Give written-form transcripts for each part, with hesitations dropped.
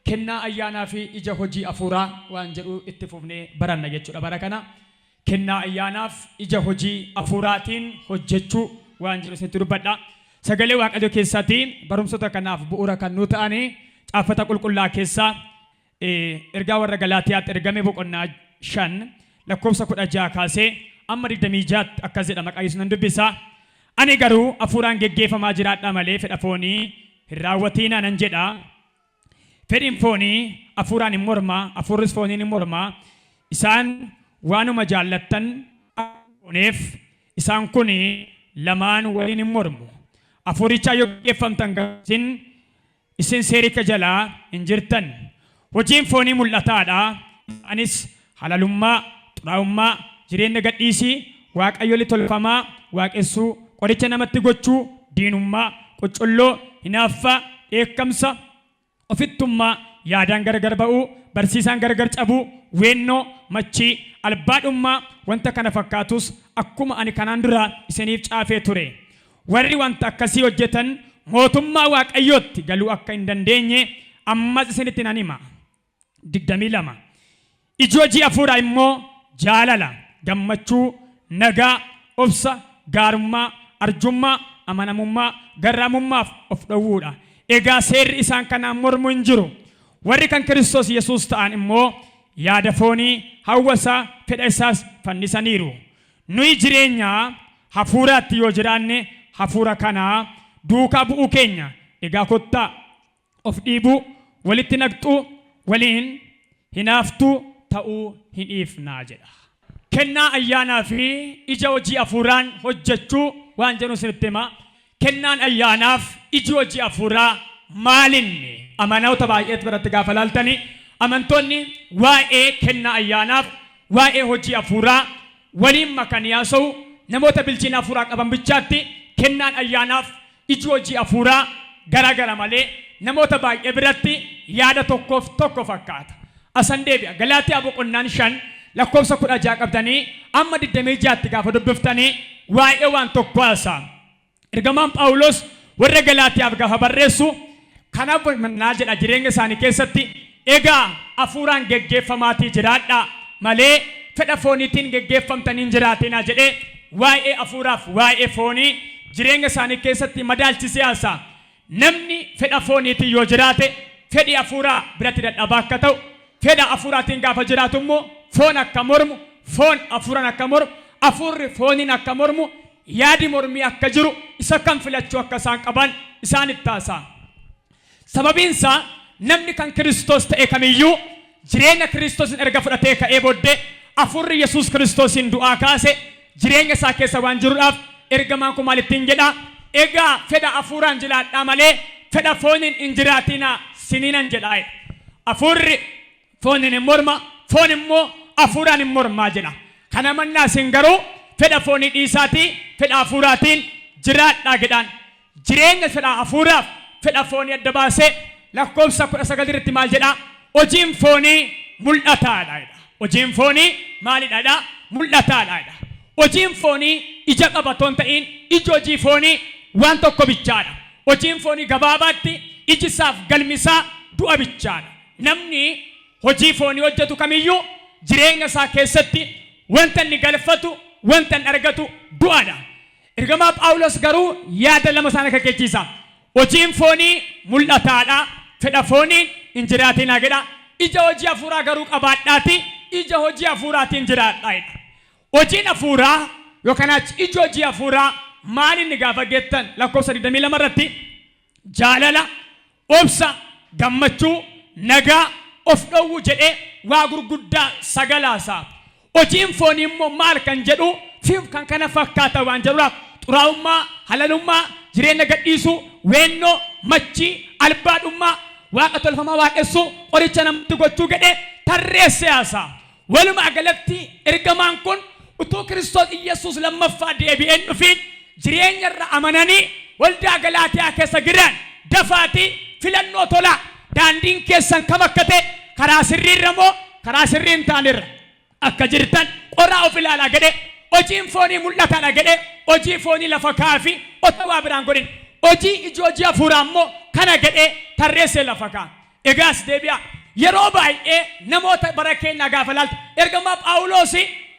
Kennaa ayyaanaa fi ija hojii afuuraa waan jedhu itti fufnee baranna jechuudha bara kana. Kennaa ayyaanaaf ija hojii afuuraatiin hojjechuu waan jedhu isinitti dubbadha. Sagalee Waaqayyoo keessaatii barumsota kanaaf bu'uura kan nuu ta'anii caaffata qulqullaa keessaa ergaa warra Galaatiyaatti ergame boqonnaa 5 lakkoofsa 16 kaasee amma 26tti akkas jedha. Maqaa Yesuus nan dubbisa. Ani garuu hafuuraan geggeeffamaa jiraadhaa malee fedha foonii hin raawwatiinaa nan jedha. Fedhiin foonii hafuuraan hin morma, hafuurris fooniin hin morma. Isaan waanuma jaallattan akka hin gooneef isaan kun lamaan waliin hin mormu. Hafuurichaan yoo geggeeffamtan garuu isin seericha jala hin jirtan. Hojiin foonii mul'ataa dha, isaanis halalummaa, xuraa'ummaa, jireenya gadhiisii, waaqayyolii tolfamaa waaqessuu, qoricha namatti gochuu, diinummaa, qoccolloo, hinaaffaa, dheekkamsa, ofittummaa, yaadaan gargar ba'uu, barsiisaan gargar cabuu, weennoo, machii, albaadhummaa, wanta kana fakkaatus akkuma ani kanaan dura isiniif caafee ture. Warri wanta akkasii hojjetan mootummaa Waaqayyootti galuu akka hin dandeenye ammas isinitti nan hima. 22 Iji hojii hafuuraa immoo jaalala, gammachuu, nagaa, obsa, gaarummaa, arjummaa, amanamummaa, garraamummaaf of dhowwuu dha. Egaa seerri isaan kanaan mormu hin jiru. Warri kan Kiristoos Yesuus ta'an immoo yaada foonii, hawwa isaa, fedha isaas fannisaniiru. Nuyi jireenya hafuuraatti yoo jiraanne hafuura kana duukaa bu'uu keenya. Egaa kottaa of dhiibuu, walitti naqxuu, waliin hinaaftuu ta'uu hin dhiifnaa jedha. Kennaa ayyaanaa fi ija hojii hafuuraan hojjechuu waan jedhun isinitti hima. Kennaan ayyaanaaf iji hojii hafuuraa maalinni? Amanoota baay'eet biratti gaafa laaltani amantoonni waa'ee kennaa ayyaanaaf waa'ee hojii hafuuraa waliin makanii haasa'u. Namoota bilchina hafuuraa qaban bichaatti kennaan ayyaanaaf iji hojii hafuuraa garaagara malee namoota baay'ee biratti yaada tokkoof tokko fakkaata. Asan deebi'a. Galaatiyaa boqonnaan 5 lakkoofsa 16 qabdanii amma 26tti gaafa dubbiftanii waa'ee waan tokko haasa'a. Ergamaan Phaawulos warra Galaatiyaaf gaafa barreessu kana naa jedha jireenya isaanii keessatti, egaa hafuuraan geggeeffamaatii jiraadhaa malee fedha fooniitiin geggeeffamtanii hin jiraatinaa jedhee waa'ee hafuuraaf waa'ee foonii jireenya isaanii keessatti madaalchisee haasa'a. Namni fedha fooniitiin yoo jiraate fedhi hafuuraa biratti dadhabaa akka ta'u, fedha hafuuraatiin gaafa jiraatu immoo foon akka mormu, foon hafuuraan akka mormu, hafuurri fooniin akka mormu, yaadi mormii akka jiru, isa kam filachuu akka isaan qaban isaanitti haasa'a. Sababiin isaa namni kan Kiristoos ta'e kamiyyuu jireenya Kiristoosiin erga fudhatee ka'ee booddee hafuurri Yesuus Kiristoosiin du'aa kaase jireenya isaa keessa waan jiruudhaaf ergamaan kun maal ittiin jedha? Egaa fedha hafuuraan jiraadhaa malee fedha fooniin hin jiraatinaa siniinan jedha jedha. Hafuurri fooniin hin morma, foon immoo hafuuraan hin mormaa jedha. Kana mannaa isin garuu fedha foonii dhiisaatii fedha hafuuraatiin jiraadhaa jedhaan. Jireenya fedha hafuuraaf fedha foonii adda baasee lakkoofsa 19 irratti maal jedhaa? Hojiin foonii mul'ataadha jedha. Hojiin foonii maalidha jedha? Mul'ataadha jedha. Hojiin foonii ija qaba otoo hin ta'iin iji hojii foonii waan tokko bichaadha. Hojiin foonii gabaabaatti iji isaaf galmi isaa du'a bichaadha. Namni hojii foonii hojjetu kamiyyuu jireenya isaa keessatti wanta inni galfatu, wanta inni argatu du'adha. Ergamaa Phaawulos garuu yaada lama isaan akeekkachiisa. Hojiin foonii mul'ataadha, fedha fooniin hin jiraatinaa jedha. Ija hojii hafuuraa garuu qabaadhaatii ija hojii hafuuraatiin jiraadhaa jedha. Hojiin hafuuraa yookaan achi iji hojii hafuuraa maal inni gaafa jettan lakkoofsa 22 irratti jaalala, obsa, gammachuu, nagaa, of dhowwuu jedhee waa gurguddaa sagal haasa'a. Hojiin foonii immoo maal kan jedhu fi kan kana fakkaatan waan jedhuudhaaf xuraa'ummaa, halalummaa, jireenya gadhiisuu, weennoo, machii, albaadhummaa, waaqa tolfamaa waaqessuu, qoricha namatti gochuu jedhee tarreessee haasa'a. Walumaa galatti ergamaan kun utuu Kiristoos Iyyasuus lammaffaa deebi'ee hin dhufiin jireenya irra amananii waldaa Galaatiyaa keessa giran dafaatii filannoo tolaa daandiin keessan kam akka ta'e karaa sirrii irra moo karaa sirrii hin taane irra akka jirtan qoraa of ilaalaa jedhee hojiin foonii mul'ataadha jedhee hojii foonii lafa kaa'aa otoo waa biraan godhin hojii iji hojii hafuuraa immoo kana jedhee tarreessee lafa kaa'a. Egaas deebi'a. Yeroo baay'ee namoota bara keenyaa gaafa laaltu ergamaa Phaawulos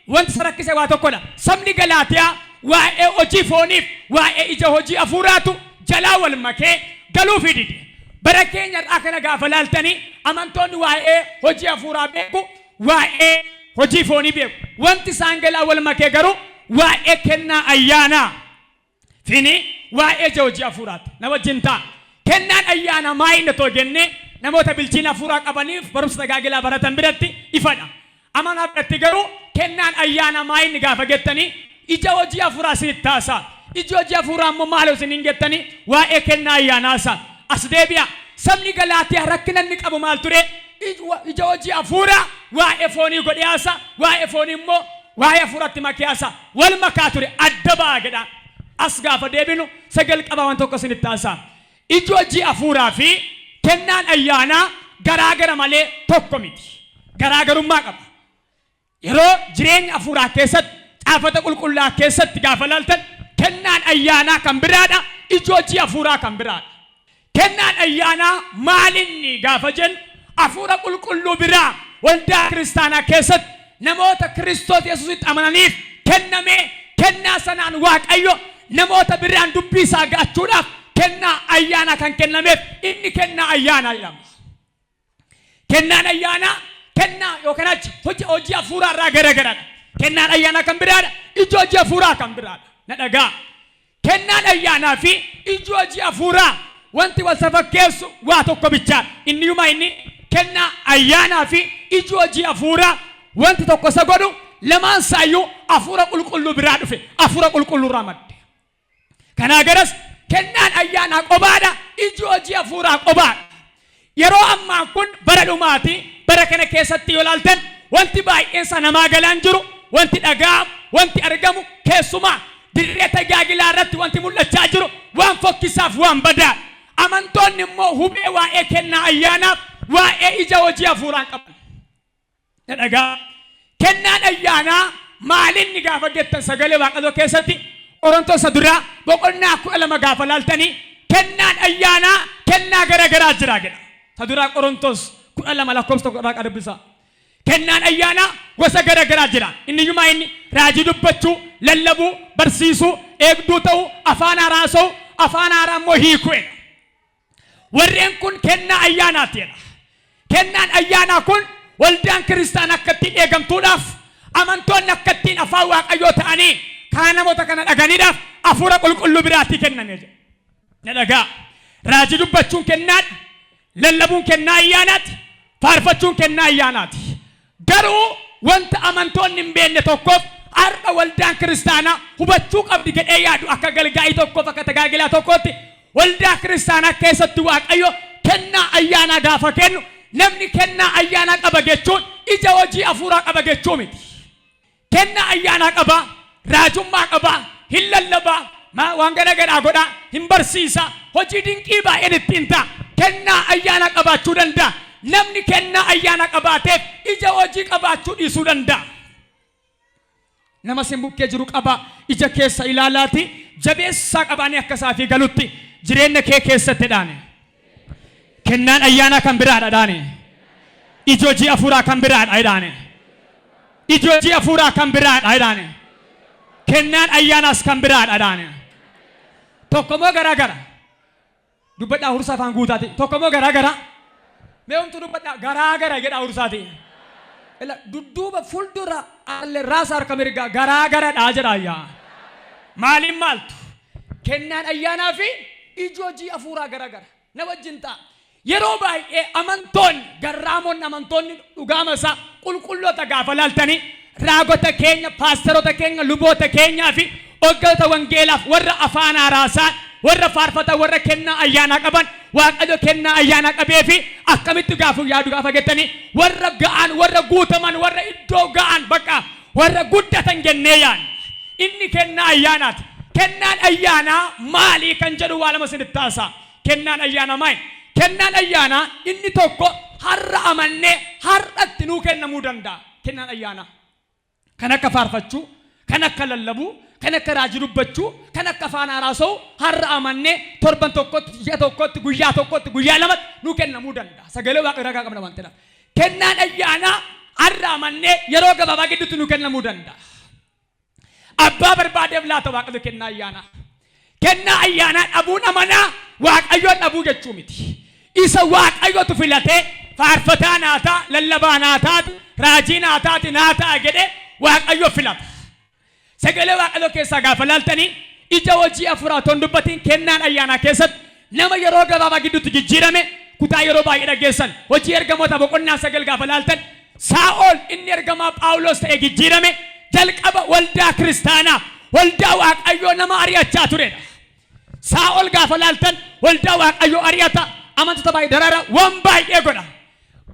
wanti isa rakkise waa tokkodha. Sabni Galaatiyaa waa'ee hojii fooniif waa'ee ija hojii hafuuraatu jalaa wal makee galuufii dide. Bara keenya irraa kana gaafa laaltanii amantoonni waa'ee hojii hafuuraa beeku, waa'ee hojii foonii beeku. Wanti isaan galaa wal makee garuu waa'ee kennaa ayyaanaa fini waa'ee ija hojii hafuuraati. Na wajjin ta'a. Kennaan ayyaanaa maa inni otoo jennee namoota bilchina hafuuraa qabaniif barumsa tajaajilaa baratan biratti ifadha. Amanaa biratti garuu kennaan ayyaanaa maa inni gaafa jettanii ija hojii hafuuraa isinitti taasa. Iji hojii hafuuraa immoo maal isiniin jettanii waa'ee kennaa ayyaanaa isaa. As deebi'a. Sabni Galaatiyaa rakkina inni qabu maal ture? Ija hojii hafuuraa waa'ee foonii godhee haasa. Waa'ee foonii immoo waa'ee hafuuratti makee haasa. Wal makaa ture, adda ba'a jedha. As gaafa deebinu sagal qabaa waan tokko isinitti taasa. Iji hojii hafuuraa fi kennaan ayyaanaa garaagara malee tokko miti. Garaagarummaa qaba. Yeroo jireenya hafuuraa keessatti, caafata qulqullaa keessatti gaafa laaltan kennaan ayyaanaa kan biraadha, iji hojii hafuuraa kan biraadha. Kennaan ayyaanaa maalinni gaafa jennu hafuura qulqulluu biraa waldaa kiristaanaa keessatti namoota Kiristoos Yesuusitti amananiif kennamee kennaa sanaan Waaqayyo namoota biraan dubbii isaa ga'achuudhaaf kennaa ayyaanaa kan kennameef inni kennaa ayyaanaa jedhama. Kennaan ayyaanaa kennaa yookaan achi hojii hafuuraa irraa garagaradha. Kennaan ayyaanaa kan biraadha, iji hojii hafuuraa kan biraadha. Na dhagaa. Kennaan ayyaanaa fi iji hojii hafuuraa wanti wal safakkeessu waa tokko bichaadha. Inni yumaa inni kennaa ayyaanaa fi iji hojii hafuuraa wanti tokko isa godhu lamaan isaayyuu hafuura qulqulluu biraa dhufe, hafuura qulqulluu irraa madde. Kanaa garas kennaan ayyaanaa qobaadha, iji hojii hafuuraa qobaadha. Yeroo ammaa kun bara dhumaati. Bara kana keessatti yoo ilaaltan wanti baay'een isaa namaa galaan jiru, wanti dhaga'amu, wanti argamu, keessumaa dirree tajaajilaa irratti wanti mul'achaa jiru waan fokkisaaf waan badaadha. Amantoonni immoo hubee waa'ee kennaa ayyaanaaf waa'ee ija hojii hafuuraan qaban. Na dhagaa. Kennaan ayyaanaa maalinni gaafa jettan sagalee Waaqayyoo keessatti Qorontoos duraa boqonnaa 12 gaafa laaltanii kennaan ayyaanaa kennaa gara garaa jira jedha. Isa duraa Qorontoos 12 lakkoofsa 1 irraa dubbisa. Kennaan ayyaanaa gosa gara garaa jira. Inni iyyumaa inni raajii dubbachuu, lallabuu, barsiisuu, eegduu ta'uu, afaan haaraa haasa'uu, afaan haaraa immoo hiikuu jedha. Warreen kun kennaa ayyaanaati jedha. Kennaan ayyaanaa kun waldaan kiristaanaa akka ittiin eegamtuudhaaf, amantoonni akka ittiin afaan Waaqayyoo ta'anii karaa namoota kana dhaganiidhaaf hafuura qulqulluu biraatii kenname jedha. Na dhagaa. Raajii dubbachuun kennaadha. Lallabuun kennaa ayyaanaati. Faarfachuun kennaa ayyaanaati. Garuu wanta amantoonni hin beekne tokkoof har'a waldaan kiristaanaa hubachuu qabdi jedhee yaadu akka galgaa'ii tokkoof akka tajaajilaa tokkootti waldaa kiristaanaa keessatti Waaqayyo kennaa ayyaanaa gaafa kennu namni kennaa ayyaanaa qaba jechuun ija hojii hafuuraa qaba jechuu miti. Kennaa ayyaanaa qaba, raajummaa qaba, hin lallabaa, waan gara garaa godhaa, hin barsiisa, hojii dinqii baay'een ittiin ta'a. Kennaa ayyaanaa qabaachuu danda'a. Namni kennaa ayyaanaa qabaateef ija hojii qabaachuu dhiisuu danda'a. Nama sin bukkee jiru qaba, ija keessa ilaalaati, jabeessaa qabaanii akka isaafii galutti jireenya kee keessatti dhaane. Kennaan ayyaanaa kan biraadha dhaane. Iji hojii hafuuraa kan biraadha dhaane. Iji hojii hafuuraa kan biraadha dhaane. Kennaan ayyaanaas kan biraadha dhaane. Tokko moo garaa gara? Dubbadhaa hursaa afaan guutaati. Tokko moo garaa gara? Mee homtuu dubbadhaa garaa gara jedhaa hursaati. Ila dudduuba fuuldura alle raasa harka mirgaa garaa garadhaa jedha ayyaa. Maaliin maaltu? Kennaan ayyaanaa fi iji hojii hafuuraa garaa gara. Na wajjin ta'a. Yeroo baay'ee amantoonni garraamoonni amantoonni dhugaama isaa qulqulloota gaafa laaltanii raagota keenya, paasteroota keenya, luboota keenyaa fi hoggantoota wangeelaaf warra afaan haaraasaa, warra faarfatan, warra kennaa ayyaanaa qaban, Waaqayyo kennaa ayyaanaa qabee fi akkamitti gaafa yaadu gaafa jettanii warra ga'an, warra guutaman, warra iddoo ga'an bakka warra guddatan jennee yaadna. Inni kennaa ayyaanaati. Kennaan ayyaanaa maalii kan jedhu waa lama isinitti haasa'a. Kennaan ayyaanaa maali? Kennaan ayyaanaa inni tokko har'a amannee har'atti nuu kennamuu danda'a. Kennaan ayyaanaa kan akka faarfachuu, kan akka lallabuu, kan akka raajii dubbachuu, kan akka afaan haaraasa'u har'a amannee torban tokkotti, ji'a tokkotti, guyyaa tokkotti, guyyaa lamatti nu kennamuu danda'a. Sagalee Waaqayyoo ragaa qabna waan ta'eef. Kennaan ayyaanaa har'a amannee yeroo gabaabaa gidduutti nu kennamuu danda'a. Abbaa barbaadeef laata Waaqayyo kennaa ayyaanaa. Kennaa ayyaanaa dhabuun amanaa Waaqayyoon dhabuu jechuu miti. Isa Waaqayyotu filatee faarfataa naa ta'a, lallabaa naa taati, raajii naa taati, naa ta'a jedhee Waaqayyo filata. Sagalee Waaqayyoo keessaa gaafa laaltanii ija hojii hafuuraa otoo hin dubbatiin kennaan ayyaanaa keessatti nama yeroo gabaabaa gidduutti jijjiirame kutaa yeroo baay'ee dhaggeessan. Hojii Ergamoota boqonnaa 9 gaafa laaltan Saa'ol inni ergamaa Phaawulos ta'e jijjiirame jalqaba waldaa kiristaanaa waldaa Waaqayyoo nama ari'achaa turedha. Saa'ol gaafa laaltan waldaa Waaqayyoo ari'ata, amantoota baay'ee darara, waan baay'ee godha.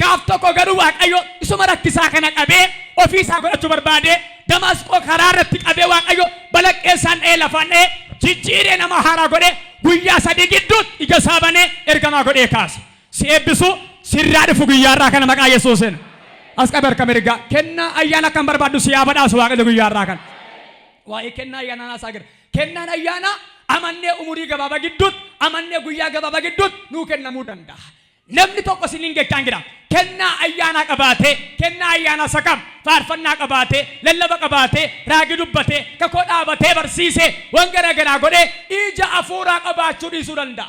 Gaaf tokko garuu Waaqayyo isuma rakkisaa kana qabee ofii isaa godhachuu barbaade. Damasqoo karaa irratti qabee Waaqayyo balaqqeessaan dha'ee lafaan dha'ee jijjiiree nama haaraa godhee guyyaa 3 gidduutti ija isaa banee ergamaa godhee kaase. Si eebbisu sirraa dhufu guyyaa irraa kana maqaa Yesuusiin. As qabe harka mirgaa. Kennaa ayyaana kan barbaaddu si haa badhaasu Waaqayyo guyyaa irraa kana. Waa'ee kennaa ayyaanaa naasaa jira. Kennaan ayyaanaa amannee umurii gabaabaa gidduutti, amannee guyyaa gabaabaa gidduutti nuu kennamuu danda'a. Namni tokko isiniin jechaan jira. Kennaa ayyaanaa qabaatee, kennaa ayyaanaa isa kam? Faarfannaa qabaatee, lallaba qabaatee, raagii dubbatee, kakoo dhaabatee barsiisee, waan garaa garaa godhee ija hafuuraa qabaachuu dhiisuu danda'a.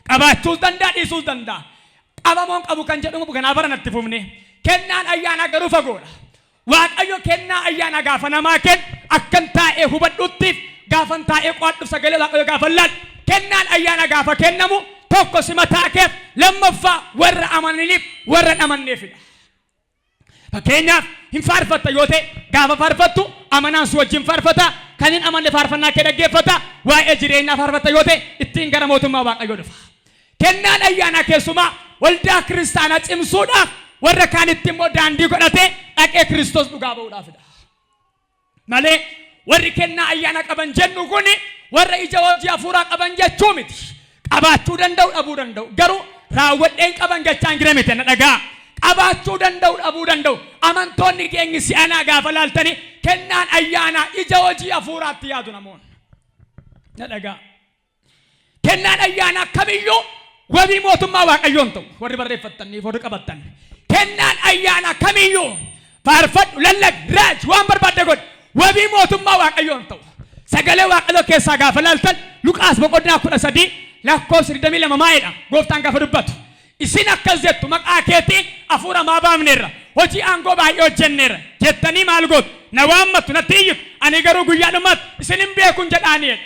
Qabaachuus danda'a, dhiisuus danda'a. Qabamoon qabu kan jedhamu ganaa bara natti fufne. Kennaan ayyaanaa garuu fagoodha. Waaqayyo kennaa ayyaanaa gaafa namaa kennu akkan taa'ee hubadhuttiif gaafan taa'ee qo'adhuuf sagalee Waaqayyo gaafan laalu kennaan ayyaanaa gaafa kennamu tokko si mataa keef, lammaffaa warra amananiif warra hin amanneefidha. Fakkeenyaaf hin faarfatta yoo ta'e gaafa faarfattu amanaan si wajjin faarfata, kan hin amanne faarfannaa kee dhaggeeffata, waa'ee jireenyaa faarfatta yoo ta'e ittiin gara mootummaa Waaqayyoo dhufa. Kennaan ayyaanaa keessumaa waldaa kiristaanaa cimsuudhaaf warra kaanitti immoo daandii godhatee dhaqee Kiristoos dhugaa ba'uudhaafidha. Malee warri kennaa ayyaana qaban jennu kun warra ija hojii hafuuraa qaban jechuu miti. Qabaachuu danda'u, dhabuu danda'u. Garuu raawwadheen qaban jechaan jira miti, na dhagaa. Qabaachuu danda'u, dhabuu danda'u. Amantoonni keenyi si'anaa gaafa laaltanii kennaan ayyaanaa ija hojii hafuuraatti yaadu namoonni. Na dhagaa. Kennaan ayyaanaa kamiyyuu wabii mootummaa Waaqayyoo hin ta'u. Warri barreeffattaniif warri qabattan. Kennaan ayyaanaa kamiyyuu faarfadhu, lallabi, raaji, waan barbaadde godhi. Wabii mootummaa Waaqayyoo hin ta'u. Sagalee Waaqayyoo keessaa gaafa laaltan Luqaas boqonnaa 13 lakkoofsa 22 maa'edha. Gooftaan gaafa dubbatu. Isin akkas jettu, maqaa keetiin hafuura maa baafneerra, hojii aangoo baay'ee hojjenneerra jettanii maal gootu? Na waammattu, natti iyyitu, ani garuu guyyaa dhumaatti isin hin beekun jedhaanii jedha.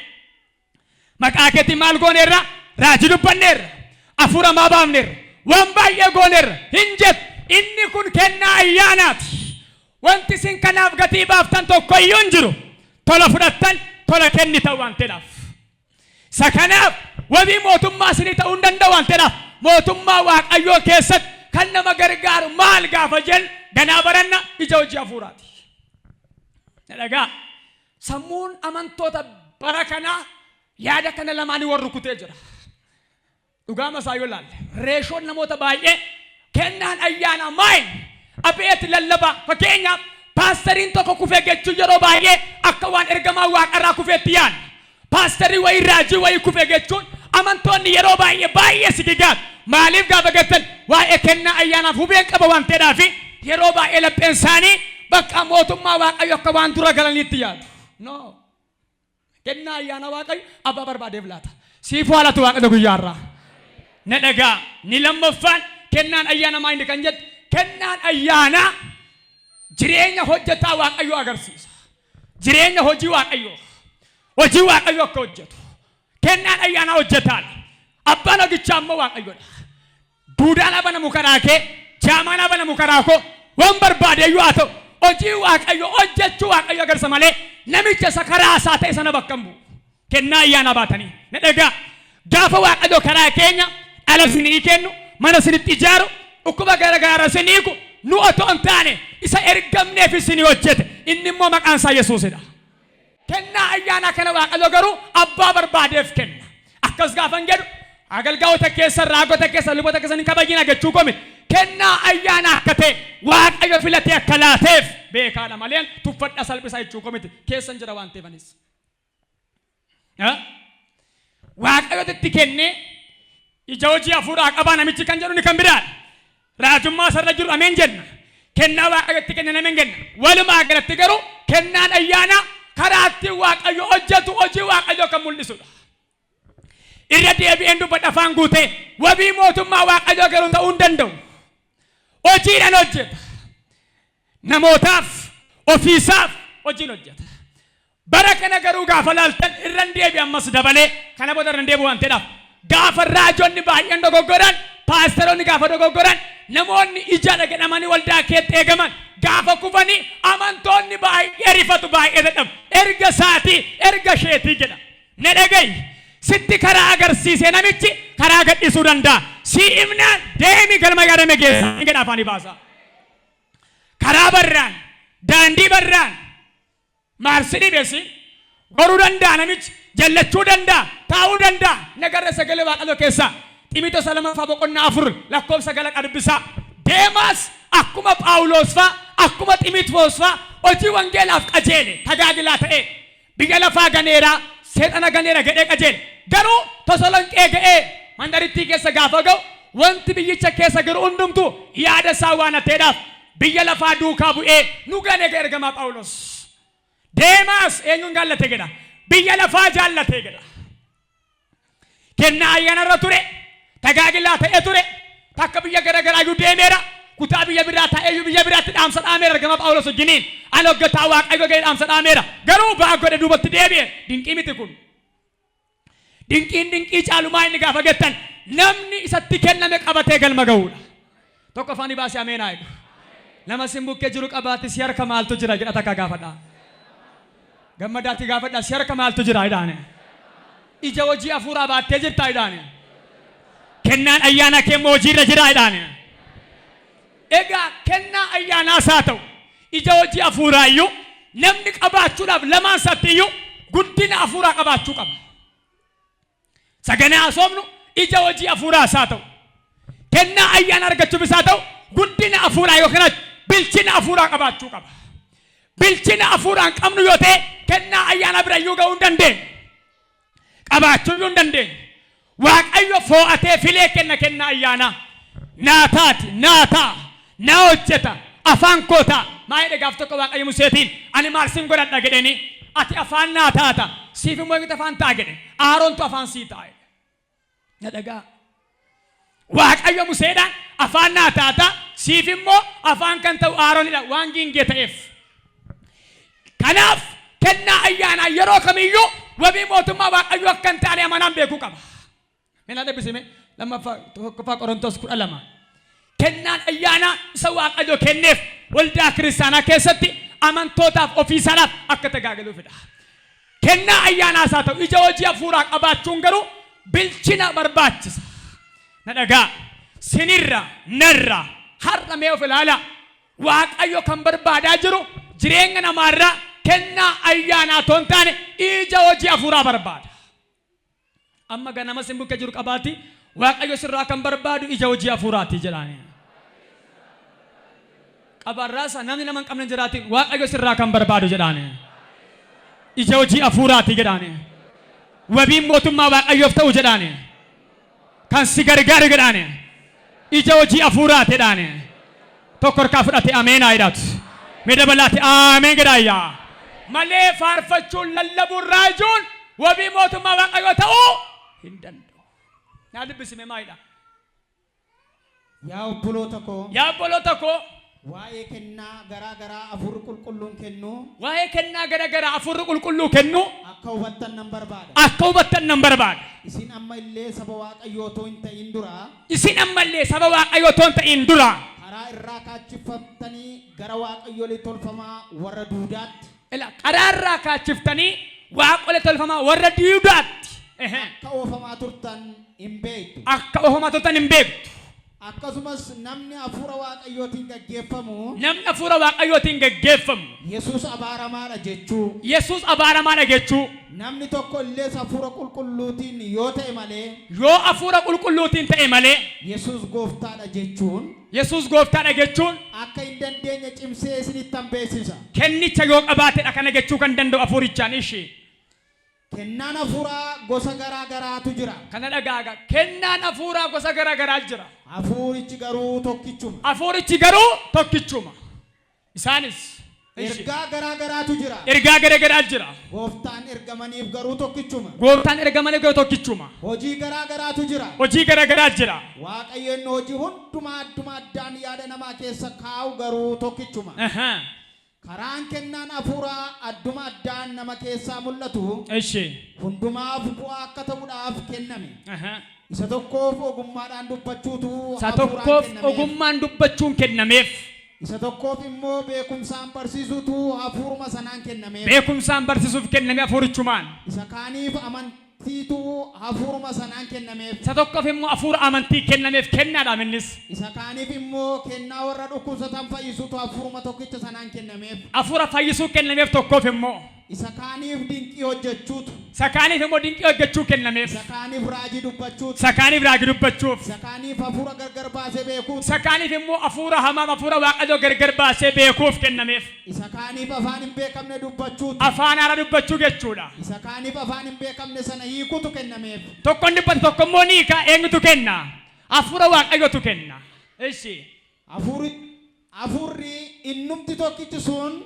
Maqaa keetiin maal gooneerra? Raajii dubbanneerra. Hafuura hamaa baafneerra. Waan baay'ee gooneerra. Hin jettu. Inni kun kennaa ayyaanaati. Wanti isin kanaaf gatii baaftan tokko iyyuu hin jiru. Tola fudhattan, tola kennitan waan ta'eedhaaf. Isa kanaaf wabii mootummaa isinii ta'uu hin danda'u waan ta'eedhaaf mootummaa Waaqayyoo keessatti kan nama gargaaru maal gaafa jennu ganaa baranna ija hojii hafuuraati. Na dhagaa. Sammuun amantoota bara kanaa yaada kana lamaanii wal rukutee jira. Dhugaama isaa yoo ilaalle reeshoon namoota baay'ee kennaan ayyaanaa maal abeet lallabaa, fakkeenyaaf paastariin tokko kufee jechuun yeroo baay'ee akka waan ergamaa waaqarraa kufeetti yaadna. Paastarii wayii, raajii wayii kufee jechuun amantoonni yeroo baay'ee baay'ee sigigaatu. Maaliif gaafa jettan waa'ee kennaa ayyaanaaf hubeen qaba waan ta'eedhaaf yeroo baay'ee lapheen isaanii bakka mootummaa Waaqayyo akka waan dura galaniitti yaadu. No. Kennaa ayyaana Waaqayyo abbaa barbaadeef laata. Siif haa laatu Waaqayyo guyyaa irraa. Na dhagaa. Ni lammaffaan kennaan ayyaana maa inni kan jettu kennaan ayyaanaa jireenya hojjetaa Waaqayyoo agarsiisa. Jireenya hojii Waaqayyoo. Hojii Waaqayyoo akka hojjetu. Kennaan ayyaanaa hojjetaadha. Abbaan hojichaa immoo Waaqayyoodha. Duudaan abanamu karaa kee, jaamaan abanamu karaa koo, waan barbaade iyyuu haa ta'u, hojii Waaqayyoo hojjechuu Waaqayyo agarsiisa malee namicha isa karaa isaa ta'e sana bakka hin bu'u. Kennaa ayyaanaa baatanii. Na dhagaa. Gaafa Waaqayyo karaa keenya dhala isinii kennu, mana isinitti ijaaru, dhukkuba gara garaa isin hiiku, nu otoo hin taane isa ergamneef isinii hojjete. Inni immoo maqaan isaa Yesuusidha. Kennaa ayyaanaa kana Waaqayyo garuu abbaa barbaadeef kenna. Akkas gaafan jedhu agalgaa'ota keessa, raagota keessa, luboota keessa hin kabajina jechuu koo miti. kennaa ayyaana akka ta'e Waaqayyo filatee akka laateef beekaadha malee tuffadha salphisa jechuu koo miti keessan jira waan ta'eef anis. Waaqayyotu itti kennee ija hojii hafuuraa qabaa namichi kan jedhu ni kan biraadha. Raajummaa isarra jiru ameen jenna. Kennaa Waaqayyo itti kenne ameen jenna. Walumaa galatti garuu kennaan ayyaanaa karaa ittiin Waaqayyo hojjetu hojii Waaqayyoo kan mul'isudha. Irra deebi'een dubbadha afaan guutee wabii mootummaa Waaqayyoo garuu ta'uu hin danda'u. Hojiidhaan hojjeta. Namootaaf ofiisaaf hojiin hojjeta. Bara kana garuu gaafa laaltan irran deebi ammas dabalee kana booda irran deebi'u waan ta'eedhaaf gaafa raajonni baay'een dogoggoran paasteroonni gaafa dogoggoran namoonni ijadha jedhamanii waldaa keetti eegaman gaafa kufanii amantoonni baay'ee rifatu baay'ee dadhabu erga isaatii erga isheetii jedha na dhaga'i sitti karaa agarsiisee namichi karaa gadhiisuu danda'a sii himnaan deemi galma yaadame geessa jedha afaanii baasa karaa barraan daandii barraan Maal si dhibe si? Goruu danda'a namichi, jallachuu danda'a, taa'uu danda'a. Nagarra sagalee Waaqayyoo keessaa Ximitosa lamaffaa boqonnaa 4 lakkoofsa galaqa dubbisaa. Deemaas akkuma Phaawulos faa, akkuma Ximitoos faa hojii wangeelaaf qajeele, tajaajilaa ta'ee biyya lafaa ganeera, seexana ganeera jedhee qajeele. Garuu Tosolonqee ga'ee mandarittii keessa gaafa ga'u wanti biyyicha keessa jiru hundumtuu yaada isaa waan hateedhaaf Biyya lafaa duukaa bu'ee nu gane jedha ergamaa Phaawulos. Deemaas eenyuun jaallate jedha? Biyya lafaa jaallate jedha. Kennaa ayyaana irra ture, tajaajilaa ta'ee ture, takka biyya gara garaa iyyuu deemeera, kutaa biyya biraa taa'ee iyyuu biyya biraatti dhaamsa dhaameera ergamaa Phaawulos wajjiniin. Ani hojjetaa Waaqayyoo jedhee dhaamsa dhaameera. Garuu ba'aa godhe duubatti deebi'e. Dinqii miti kun. Dinqiin dinqii caalu maa inni gaafa jettan namni isatti kenname qabatee galma ga'uudha. Tokko afaanii baasee ameen haa jedhu. Nama sin bukkee jiru qabaate si harka maaltu jira jedha takka gaafadha. Gammadaatti gaafadha si harka maaltu jira jedhaane. Ija hojii hafuuraa baattee jirta jedhaane. Kennaan ayyaana kee immoo hojiirra jira jedhaane. Egaa kennaa ayyaanaas haa ta'u ija hojii hafuuraa iyyuu namni qabaachuudhaaf lamaan isaatti iyyuu guddina hafuuraa qabaachuu qaba. Sagalee haasofnu ija hojii hafuuraas haa ta'u kennaa ayyaana argachuufis haa ta'u guddina hafuuraa yookiin bilchina hafuuraa qabaachuu qaba. Bilchina hafuuraa hin qabnu yoo ta'e kennaa ayyaana bira iyyuu ga'uu hin dandeenyu. Qabaachuu iyyuu hin dandeenyu. Waaqayyo foo'atee filee kenna kennaa ayyaanaa. Naa taati, naa ta'a, naa hojjeta, afaan koo ta'a. Maa jedhe gaaf tokko Waaqayyo Museetiin ani maal sin godhadha jedheeni ati afaan naa taata siif immoo eenyutu afaan ta'a jedhe Aaroontu afaan sii ta'a jedhe. Na dhagaa. Waaqayyo Museedhaan afaan naa taata siif immoo afaan kan ta'u Aaroonidha waan giingee ta'eef. Kanaaf kennaa ayyaanaa yeroo kamiyyuu wabii mootummaa Waaqayyoo akka hin taane amanaan beekuu qaba. Mee naa dubbisime lammaffaa tokkoffaa Qorontos 12. Kennaan ayyaanaa isa Waaqayyo kenneef waldaa kiristaanaa keessatti amantootaaf ofiisaadhaaf akka tajaajiluufidha. Kennaa ayyaanaas haa ta'u ija hojii hafuuraa qabaachuun garuu bilchina barbaachisa. Na dhagaa. Sinirra, narra, har'a mee of ilaalaa. Waaqayyo kan barbaadaa jiru jireenya namaarraa kennaa ayyaanaa otoo hin taane ija hojii hafuuraa barbaada. Amma ganama sin bukkee jiru qabaati Waaqayyo sirraa kan barbaadu ija hojii hafuuraati jedhaani. Qabarraasa namni nama hin qabne hin jiraatin Waaqayyo sirraa kan barbaadu jedhaani. Ija hojii hafuuraati jedhaani. Wabiin mootummaa Waaqayyoof ta'u jedhaani. Kan si gargaaru jedhaani. Ija hojii hafuuraati jedhaani. Tokko harkaa fudhate ameen haa jedhaatu. Mee dabalaati ameen jedhaa yaa. Malee faarfachuun lallabuun raajuun wabii mootummaa Waaqayyoo ta'uu hin danda'u. Naa dubbisime maalidha? Yaa obboloota koo, Yaa obboloota koo, waa'ee kennaa garaa garaa Hafuurri Qulqulluun kennu waa'ee kennaa gara garaa Hafuurri Qulqulluu kennu akka hubattan nan barbaada. akka hubattan nan barbaada. Isin amma illee saba Waaqayyoo otoo hin ta'in dura Isin amma illee saba Waaqayyoo otoo hin ta'in dura karaa irraa kaachiffamtanii gara waaqayyolii tolfamaa warra duudaatti ila karaa irraa kaachiftanii waaqolee tolfamaa warra duudaatti akka oofamaa turtan hin beektu. Akka oofamaa turtan hin beektu. Akkasumas namni hafuura Waaqayyootiin gaggeeffamu Namni hafuura Waaqayyootiin gaggeeffamu Yesuus abaaramaadha jechuu. Yesuus abaaramaadha jechuu. Namni tokko illees hafuura qulqulluutiin yoo ta'e malee Yoo hafuura qulqulluutiin ta'e malee Yesuus gooftaadha jechuun. Yesuus gooftaadha jechuun akka hin dandeenye cimsee isinittan beeksisa. Kennicha yoo qabaatedha kana jechuu kan danda'u hafuurichaan ishee. Kennaan hafuuraa gosa garaa garaatu jira. Kana dhagaaga. Kennaan hafuuraa gosa garaa garaa jira. Hafuurichi garuu tokkichuma. Hafuurichi garuu tokkichuma. Isaanis Ergaa garaa garaatu jira. Ergaa garaa garaa jira. Gooftaan ergamaniif garuu tokkichuma. Gooftaan ergamaniif garuu tokkichuma. Hojii garaa garaatu jira. Hojii garaa garaa jira. Waaqayyo inni hojii hundumaa adduma addaan yaada namaa keessa kaa'u garuu tokkichuma. Karaan kennaan hafuuraa adduma addaan nama keessaa mul'atu hundumaaf bu'aa akka ta'uudhaaf kenname. Isa tokkoof ogummaadhaan dubbachuutu Isa hafuuraan tokkoof kennameef. Ogummaan dubbachuun kennameef. Isa tokkoof immoo beekumsaan barsiisuutu hafuuruma sanaan kennameef. Beekumsaan barsiisuuf kenname hafuurichumaan. Isa kaaniif amantiitu hafuuruma sanaan kennameef. Isa tokkoof immoo hafuura amantii kennameef kennaadhaam innis. Isa kaaniif immoo kennaa warra dhukkubsatan fayyisuutu hafuuruma tokkicha sanaan kennameef. Hafuura fayyisuu kennameef tokkoof immoo. Isa kaaniif dinqii hojjechuutu. Isa kaaniif immoo dinqii hojjechuu kennameef. Isa kaaniif raajii dubbachuutu. Isa kaaniif raajii dubbachuuf. Isa kaaniif hafuura gargar baasee beekuutu. Isa kaaniif immoo hafuura hamaaf hafuura waaqayyoo gargar baasee beekuuf kennameef. Isa kaaniif afaan hin beekamne dubbachuutu. Afaan haaraa dubbachuu jechuudha. Isa kaaniif afaan hin beekamne sana hiikutu kennameef. Tokkoon dubbatu tokko immoo ni hiika. Eenyutu kenna? Hafuura waaqayyootu kenna. Ishi. Hafuurri innumti tokkichi sun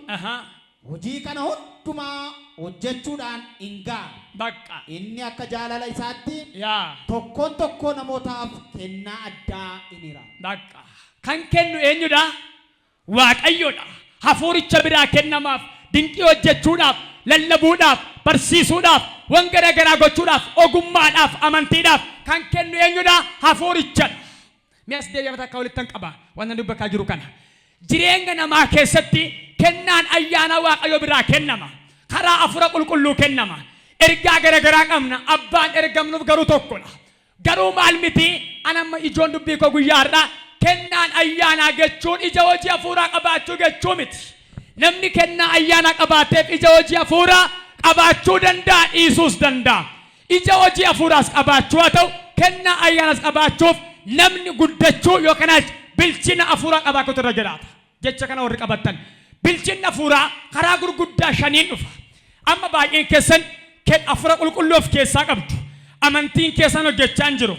hojii kana hundumaa hojjechuudhaan hin ga'a. Bakka. Inni akka jaalala isaatti Yaa. tokkoon tokkoo namootaaf kennaa addaa in hira. Bakka. Kan kennu eenyudha? Waaqayyoodha. Hafuuricha biraa kennamaaf, dinqii hojjechuudhaaf, lallabuudhaaf, barsiisuudhaaf, waan garaa garaa gochuudhaaf, ogummaadhaaf, amantiidhaaf kan kennu eenyudha? Hafuurichadha. Mi'as deebi'ee mataa akka walittan qaba waan dubbachaa jiru kana. Jireenya namaa keessatti kennaan ayyaana waaqayyo biraa kennama. Karaa hafuura qulqulluu kennama. Ergaa garaa garaa qabna. Abbaan ergamnuuf garuu tokkodha. Garuu maal miti? Anamma ijoon dubbii koo guyyaa har'aa kennaan ayyaanaa jechuun ija hojii hafuuraa qabaachuu jechuu miti. Namni kennaa ayyaanaa qabaateef ija hojii hafuuraa qabaachuu danda'a, dhiisuus danda'a. Ija hojii hafuuraas qabaachuu haa ta'u, kennaa ayyaanaas qabaachuuf namni guddachuu yookaan bilchina hafuuraa qabaachuutu irra jiraata. Jecha kana warri qabattan. Bilchinni hafuuraa karaa gurguddaa shaniin dhufa. Amma baay'een keessan hafuura qulqulluu of keessaa qabdu. Amantiin keessan hojjechaa hin jiru.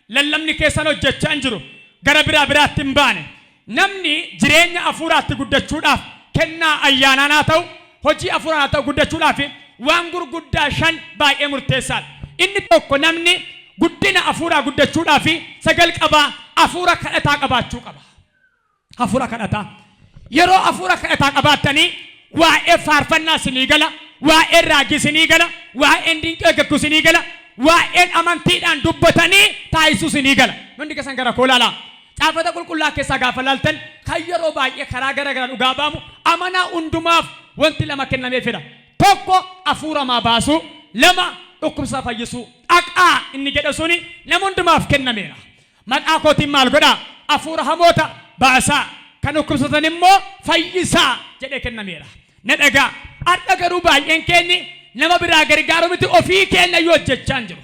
Lallabni keessan hojjechaa hin jiru. Gara biraa biraatti hin baane. Namni jireenya hafuuraatti guddachuudhaaf kennaa ayyaanaa haa ta'u, hojii hafuuraa haa ta'u guddachuudhaaf waan gurguddaa shan baay'ee murteessaadha. Inni tokko namni guddina hafuuraa guddachuudhaaf sagal qabaa hafuura kadhataa qabaachuu qaba. Hafuura kadhataa. Yeroo hafuura kadhataa qabaattanii waa'ee faarfannaa isinii gala, waa'ee raajii isinii gala, waa'een dinqii hojjechuu isinii gala, waa'een amantiidhaan dubbatanii taasisuu isinii gala. Hundi keessan gara koo ilaalaa. Caafata qulqullaa keessaa gaafa laaltan kan yeroo baay'ee karaa gara garaa dhugaa baamu amanaa hundumaaf wanti lama kennameefidha. Tokko hafuura maa baasuu, lama dhukkubsaa fayyisuu. Dhaqaa inni jedhe suni nama hundumaaf kennameera. Maqaa kootiin maal godhaa? Hafuura hamoota baasaa. Kan dhukkubsatan immoo fayyisaa jedhee kennameera. Na dhagaa. Har'a garuu baay'een keenyi nama biraa gargaaru miti ofii keenya iyyuu hojjechaa hin jiru.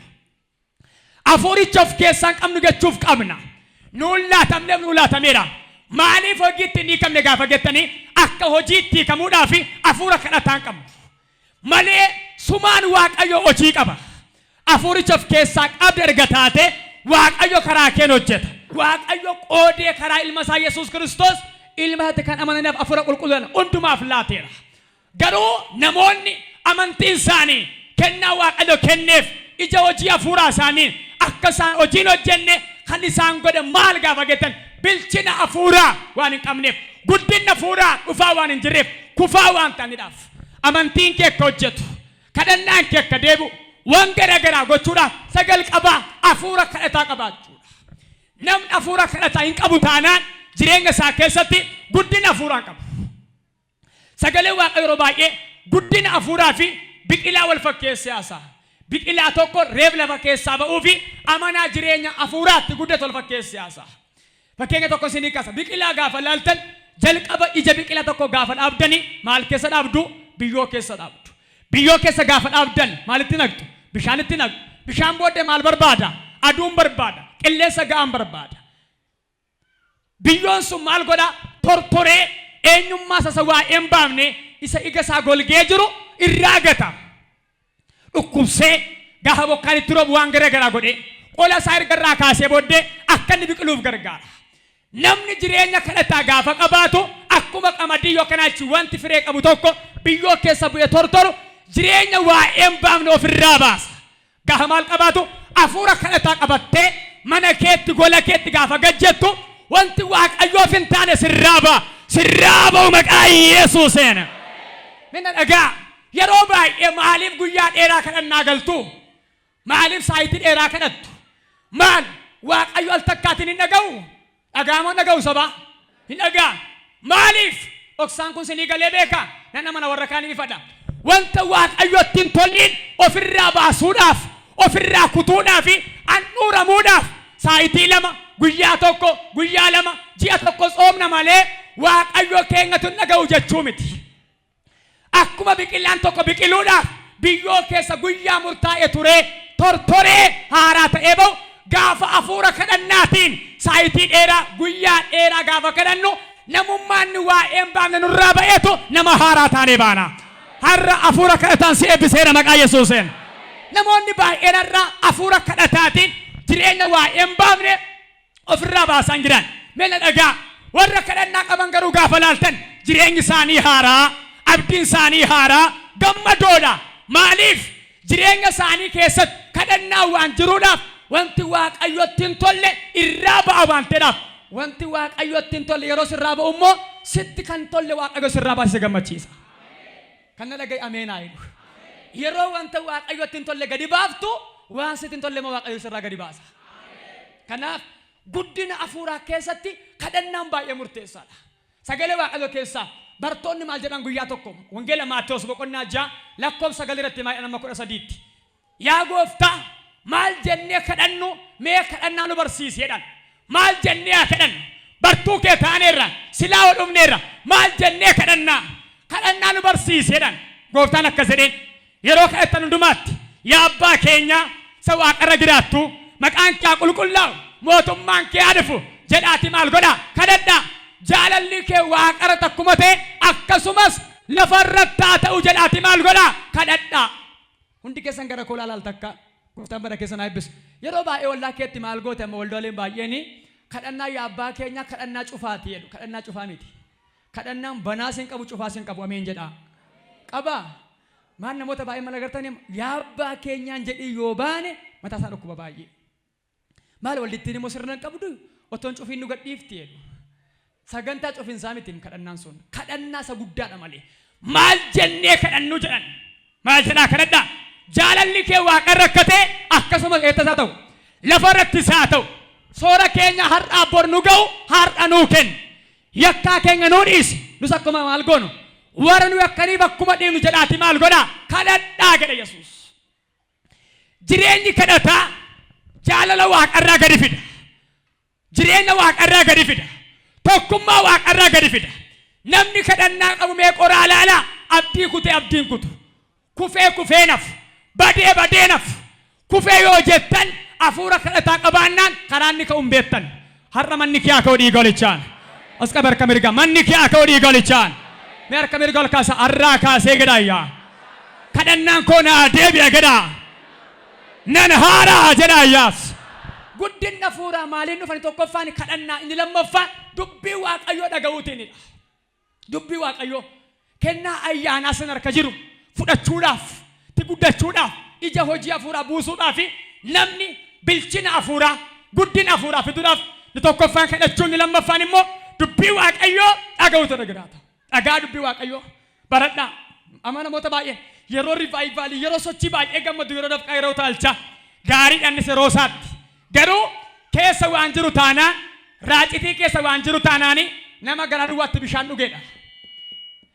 Hafuuricha of keessaa hin qabnu jechuuf qabna. Nuun laatamneef nuu laatameera. Maaliif hojii ittiin hiikamne gaafa jettanii akka hojii itti hiikamuudhaaf hafuura kadhataa hin qabnu. Malee sumaan Waaqayyo hojii qaba. Hafuuricha of keessaa qabda erga taate Waaqayyo karaa keen hojjeta. Waaqayyo qoodee karaa ilma isaa Yesuus Kiristoos ilma isaatti kan amananiif hafuura qulqulluudhaan hundumaaf laateera. Garuu namoonni amantiin isaanii kennaa Waaqayyo kenneef ija hojii hafuuraa isaanii akka isaan hojiin hojjenne kan isaan godhe maal gaafa jettan bilchina hafuuraa waan hin qabneef, guddinna hafuuraa dhufaa waan hin jirreef, kufaa waan ta'aniidhaaf. Amantiin kee akka hojjetu, kadhannaan kee akka deebi'u, waan garaa garaa gochuudhaaf sagal qabaa hafuura kadhataa qabaachuudha. Namni hafuura kadhataa hin qabu taanaan jireenya isaa keessatti guddina hafuuraa hin qabu. Sagalee Waaqayyoo yeroo baay'ee guddina hafuuraa fi biqilaa wal fakkeessee haasa'a. Biqilaa tokko reef lafa keessaa ba'uu fi amanaa jireenya hafuuraatti guddatu wal fakkeessee haasa'a. Fakkeenya tokko isinii kaasa. Biqilaa gaafa laaltan jalqaba ija biqilaa tokko gaafa dhaabdanii maal keessa dhaabdu? Biyyoo keessa dhaabdu. Biyyoo keessa gaafa dhaabdan maalitti naqxu? Bishaanitti naqxu. Bishaan booddee maal barbaada? Aduun barbaada. Qilleensa ga'aan barbaada. Biyyoon sun maal godha? Tortoree eenyummaa isa waa'ee hin baafne, isa ija isaa golgee jiru irraa gata. Dhukkubsee gaafa bokkaan itti roobu waan gara garaa godhee qola isaa erga irraa kaasee booddee akka inni biqiluuf gargaara. Namni jireenya kadhataa gaafa qabaatu, akkuma qamadii yookaan achi wanti firee qabu tokko biyyoo keessa bu'ee tortoru, jireenya waa'ee hin baafne ofirraa baasa. Gaafa maal qabaatu? Hafuura kadhataa qabattee mana keetti, gola keetti gaafa gajjettu, wanti Waaqayyoof hin taane sirraa ba'a. Sirraa ba'u maqaa Yesuuseen. Minna dhagaa, yeroo baay'ee maaliif guyyaa dheeraa kadhannaa galtu? Maaliif saayitii dheeraa kadhattu? Maal, Waaqayyo al takkaatiin hin dhaga'u? Dhaga'amoo dhaga'u sabaa? Hin dhagaa. Maaliif? Dhoksaan kun sinii galee beeka. Nan amana, warra kaanii ifadha. Wanta Waaqayyotti hin tolliin ofirraa baasuudhaaf, ofirraa kutuudhaaf, handhuuramuudhaaf saayitii 2, guyyaa 1, guyyaa 2, ji'a 1 tsoomna malee Waaqayyo keenyatu hin dhaga'u jechuu miti. Akkuma biqilaan tokko biqiluudhaaf biyyoo keessa guyyaa murtaa'e turee tortoree haaraa ta'ee ba'u, gaafa hafuura kadhannaatiin saayitii dheeraa, guyyaa dheeraa gaafa kadhannu, namummaan waa'ee hin baafne nurraa ba'eetu nama haaraa taanee baana. Har'a hafuura kadhataan si eebbiseera maqaa Yesuuseen. Namoonni baay'een har'a hafuura kadhataatiin jireenya waa'ee hin baafne ofirraa baasan jiran. Mee dhagaa, warra kadhannaa qaban garuu gaafa laaltan jireenyi isaanii haaraa, abdiin isaanii haaraa, gammadoodha. Maaliif? Jireenya isaanii keessatti kadhannaa waan jiruudhaaf, wanti Waaqayyotti hin tolle irraa ba'a waan ta'eedhaaf. Wanti Waaqayyotti hin tolle yeroo sirraa ba'u immoo, sitti kan tolle Waaqayyo sirraa baasise gammachiisa. Kan na dhagaye ameenaa jedhu. Yeroo wanta Waaqayyotti hin tolle gadi baaftu, waan sitti hin tolle immoo Waaqayyo sirraa gadi baasa. Kanaaf guddina hafuuraa keessatti kadhannaan baay'ee murteessaadha. Sagalee Waaqayyo keessaa bartoonni maal jedhan guyyaa tokko? Wangeela Maatewos boqonnaa 6 lakkoofsa 9 irratti maal nama 13tti. "Yaa Gooftaa, maal jennee kadhannu? Mee kadhannaa nu barsiisi" jedhan. Maal jennee haa kadhannu? Bartuu kee taaneerra, silaa ol dhufneerra, maal jennee kadhannaa? Kadhannaa nu barsiisi jedhan. Gooftaan akkas jedheen: "Yeroo kadhattan hundumaatti, yaa Abbaa keenya isa waaqarra jiraattu, maqaan kee haa qulqullaa'u, mootummaan kee haa dhufu jedhaati maal godhaa? Kadhadhaa. Jaalalli kee waaqarratti akkuma ta'e akkasumas lafarratti haa ta'u jedhaati maal godhaa? Kadhadhaa." Hundi keessan gara koo ilaalaa takka. Gooftaan bara keessan haa eebbisu. Yeroo baay'ee wallaa keetti maal goote? Amma waldaaleen baay'een kadhannaa yaa Abbaa keenya kadhannaa cufaati jedhu. Kadhannaa cufaa miti. Kadhannaan banaas hin qabu, cufaas hin qabu. Ameen jedhaa. Qabaa. Maal, namoota baay'ee maal agartanii, yaa Abbaa keenyaan jedhii yoo baane mataa isaa dhukkuba baay'ee. Maal, waldittiin immoo sirna hin qabdu, otoon cufiin nu gadhiifti jedhu. Sagantaa cufinsaa miti kadhannaan sun. Kadhannaa isa guddaadha malee. Maal jennee kadhannu jedhan. Maal jedhaa kadhadhaa? Jaalalli kee waaqarra akka ta'e akkasumas eessas haa ta'u, lafa irrattis haa ta'u. Soora keenya har'aa bor nu ga'u har'a nuu kenni. Yakkaa keenya nuu dhiisi. Nus akkuma maal goonu? Warra nu yakkaniif akkuma dhiifnu jedhaati maal godhaa? Kadhadhaa jedhe Yesuus. Jireenyi kadhataa jaalala waaqarraa gadi fida. Jireenya waaqarraa gadi fida. Tokkummaa waaqarraa gadi fida. Namni kadhannaa qabu mee qoraa laalaa, abdii kutee abdiin kutu. Kufee kufee nafu. Badee badee nafu. Kufee yoo jettan, hafuura kadhataa qabaannaan karaa inni ka'u hin beektan. Har'a manni kee haa ka'u dhiiga olichaan. As qabe harka mirgaa. Manni kee haa ka'u dhiiga olichaan. Mee harka mirga ol kaasa, har'aa kaasee jedhaa. Kadhannaan koo naa deebi'a jedhaa. Nan haaraa jedhaa iyyaas. Guddinni hafuuraa maaliin dhufani? Tokkoffaan kadhannaa, inni lammaffaan dubbii Waaqayyoo dhaga'uutiinidha. Dubbii Waaqayyoo, kennaa ayyaanaa sana harka jiru fudhachuudhaaf, itti guddachuudhaaf, ija hojii hafuuraa buusuudhaaf, namni bilchina hafuuraa, guddina hafuuraa fiduudhaaf, inni tokkoffaan kadhachuu, inni lammaffaan immoo dubbii Waaqayyoo dhaga'uutu irra jiraata. Dhagaa dubbii Waaqayyoo baradhaa. Amma namoota baay'ee yeroo revival, yeroo sochii baay'ee gammadu, yeroo dafqaa, yeroo taalchaa gaariidhaan yeroo isaatti. Garuu keessa waan jiru taanaan, raacitii keessa waan jiru taanaani, nama garaa duwwaatti bishaan dhugeedha.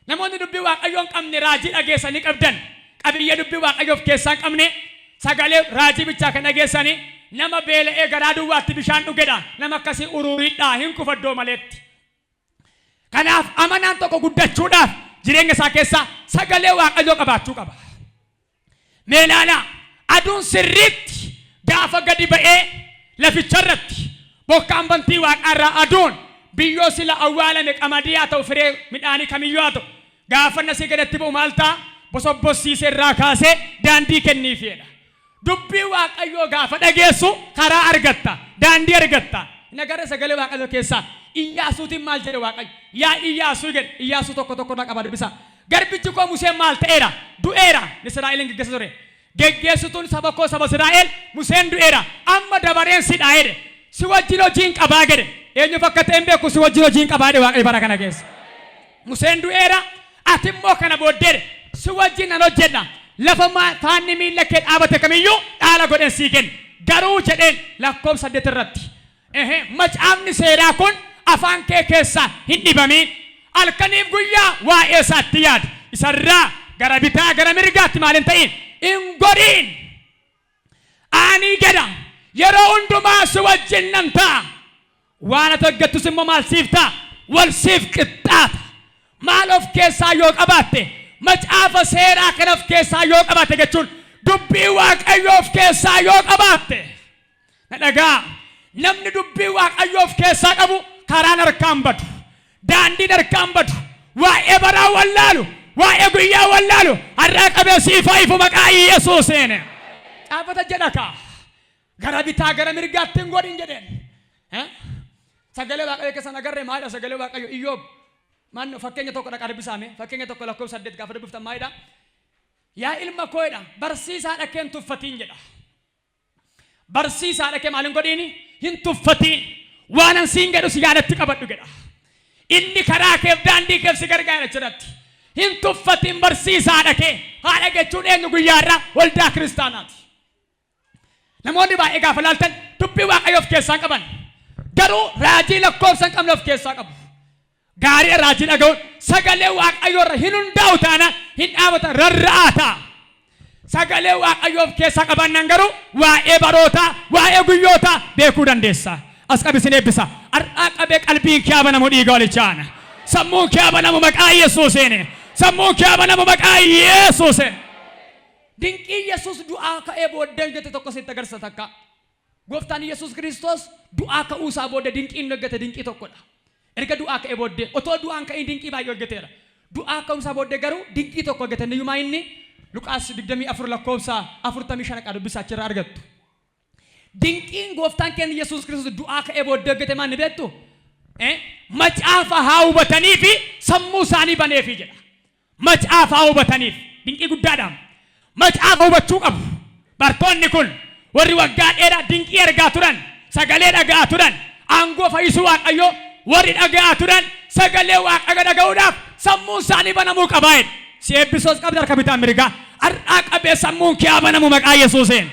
Namoonni dubbii Waaqayyoo hin qabne, raajii dhageessanii qabdan, qabiyyee dubbii Waaqayyoo of keessaa hin qabne, sagalee raajii bichaa kan dhageessanii, nama beela'ee garaa duwwaatti bishaan dhugedha. Nama akkasii uruuriidhaa hin kufaddoo maleetti. Kanaaf amanaan tokko guddachuudhaaf jireenya isaa keessaa sagalee Waaqayyoo qabaachuu qaba. Mee ilaalaa, aduun sirriitti gaafa gadi ba'ee laficha irratti bokkaan bantii waaqaa irraa aduun Biyyoo sila awwaalame qamadii haa ta'u, firee midhaanii kamiyyuu haa ta'u, gaafa nasii gadatti bu'u maal ta'a? Bosobbosiisee irraa kaasee daandii kenniifidha. Dubbii Waaqayyoo gaafa dhageessu karaa argatta, daandii argatta. Nagara sagalee Waaqayyoo keessaa Iyyaasuutiin maal jedhe Waaqayyo? Yaa Iyyaasuu jedhe. Iyyaasuu 1:1 irraa qaba dubbisa. Garbichi koo Museen maal ta'eera? Du'eera. Israa'elin geggeessa ture. Geggeessituun saba koo saba Israa'el Museen du'eera. Amma dabareen sidhaa jedhe. Si wajjin hojiin qabaa jedhe. Eenyuuf akka ta'e hin beeku, si wajjin hojiin qabaa jedhe Waaqayyo bara kana keessa. Museen du'eera, ati immoo kana booddee si wajjin nan hojjedha. Lafa faanni miilla kee dhaabate kamiyyuu dhaala godheen sii kenna. Garuu jedheen lakkoofsa 8 irratti. Macaafni seeraa kun afaan kee keessaa hin dhibamiin. Halkaniif guyyaa waa'ee isaatti yaadi. Isarraa gara bitaa gara mirgaatti maal hin ta'in? Hin goriin. Ani jedha yeroo hundumaa si wajjin nan ta'a. Waan ati hojjettus immoo maal siif ta'a? Wal siif qixxaata. Maal of keessaa yoo qabaatte? Macaafa seeraa kana of keessaa yoo qabaatte jechuun dubbii Waaqayyoo of keessaa yoo qabaatte. Na dhagaa, namni dubbii Waaqayyoo of keessaa qabu karaan harkaan badu, daandiin harkaan badu, waa'ee baraa wallaalu, waa'ee guyyaa wallaalu, har'aa qabee siif haa ifu maqaa Yesuusiin. Dhaabbata jedha kaa. Gara bitaa gara mirgaatti hin godhin jedheen. Sagalee Waaqayyoo keessan agarree maalidha sagalee Waaqayyoo? Iyyoob maanno fakkeenya 1 dhaqaa dubbisaame. Fakkeenya 1 lakkoofsa 8 gaafa dubbiftan maalidha? Yaa ilma koo jedha, barsiisaa dhaqee hin tuffatiin jedha. Barsiisaa dhaqee maal hin godhiini? Hin tuffatiin. Waan an siin jedhus yaadatti qabadhu jedha. Inni karaa keef daandii keef si gargaara jechuudhaatti. Hin tuffatiin barsiisaa dhaqee. Haadha jechuun eenyu guyyaa irraa? Waldaa kiristaanaati. Namoonni baay'ee gaafa laaltan dubbii Waaqayyoo of keessaa qaban. Garuu raajii lakkoofsa hin qabne of keessaa qabu. Gaarii raajii dhaga'uun sagalee Waaqayyoo irra hin hundaa'u taana hin dhaabata, rarra'aa ta'a. Sagalee Waaqayyoo of keessaa qabaannaan garuu waa'ee barootaa, waa'ee guyyootaa beekuu dandeessa. As qabi sin eebbisa. Har'aa qabee qalbiin kee banamu dhiiga walichaana. Sammuun kee banamu maqaa Yesuusiin. Sammuun kee banamu maqaa Yesuusiin. Dinqii Yesuus du'aa ka'ee booddee hojjete tokko sitti agarsiisa takka. Gooftaan Yesuus Kiristoos du'aa ka'uu isaa booddee dinqii inni hojjete dinqii tokkodha. Erga du'aa ka'ee booddee, otoo du'aan ka'in dinqii baay'ee hojjeteera. Du'aa ka'uu isaa booddee garuu dinqii tokko hojjete. Inni yumaa inni Luqaas 24 lakkoofsa 45 qaa dubbisaa achirraa argattu. Dinqiin gooftaan keenya Yesuus Kiristoos du'aa ka'ee booddee hojjete maal ni beektu? Macaafa haa hubatanii fi sammuu isaanii baneefi jedha. Macaafa haa hubataniif dinqii guddaadha. Macaafa hubachuu qabu. Bartoonni kun warri waggaa dheeraa dinqii argaa turan, sagalee dhaga'aa turan, aangoo fayyisuu Waaqayyoo warri dhaga'aa turan sagalee Waaqayyoo dhaga'uudhaaf sammuun isaanii banamuu qabaa jedha. Si eebbisoos qabda harka bitaa mirgaa. Har'aa qabee sammuun kee haa banamu maqaa Yesuusiin.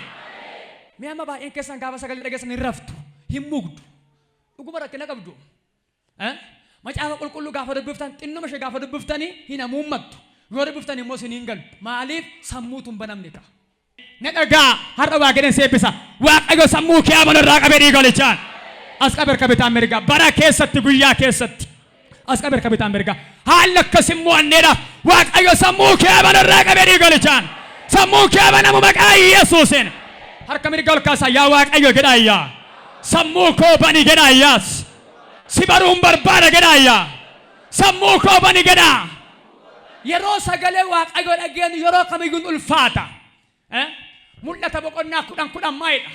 Mee amma baay'een keessan gaafa sagalee dhageessan hin raftu, hin mugdu. Dhuguma rakkina qabdu. Macaafa qulqulluu gaafa dubbiftan, xinnuma ishee gaafa dubbiftanii hin hamuummattu. Yoo dubbiftan immoo isin hin galu. Maaliif? Sammuutu hin banamne ta'a. Na dhagaa, har'a Waaqayyoon si eebbisa. Waaqayyo sammuu kee amanu irraa qabee dhiiga olichaan. As qabe harka bitaan mirgaa. Bara keessatti, guyyaa keessatti. As qabe harka bitaan mirgaa. Haalli akkas hin mo'anneedhaaf Waaqayyo sammuu kee amanu irraa qabee dhiiga olichaan. Sammuu kee amanamu maqaa Yesuusiin. Harka mirgaa ol kaasaa, yaa Waaqayyo jedhaa iyyaa. Sammuu koo bani jedhaa iyyaas. Si baruun barbaada jedhaa iyyaa. Sammuu koo bani jedhaa. Yeroo sagalee Waaqayyoo dhageenyu yeroo kamiyyuu hin ulfaata. Mul'ata boqonnaa 10 10 maalidha?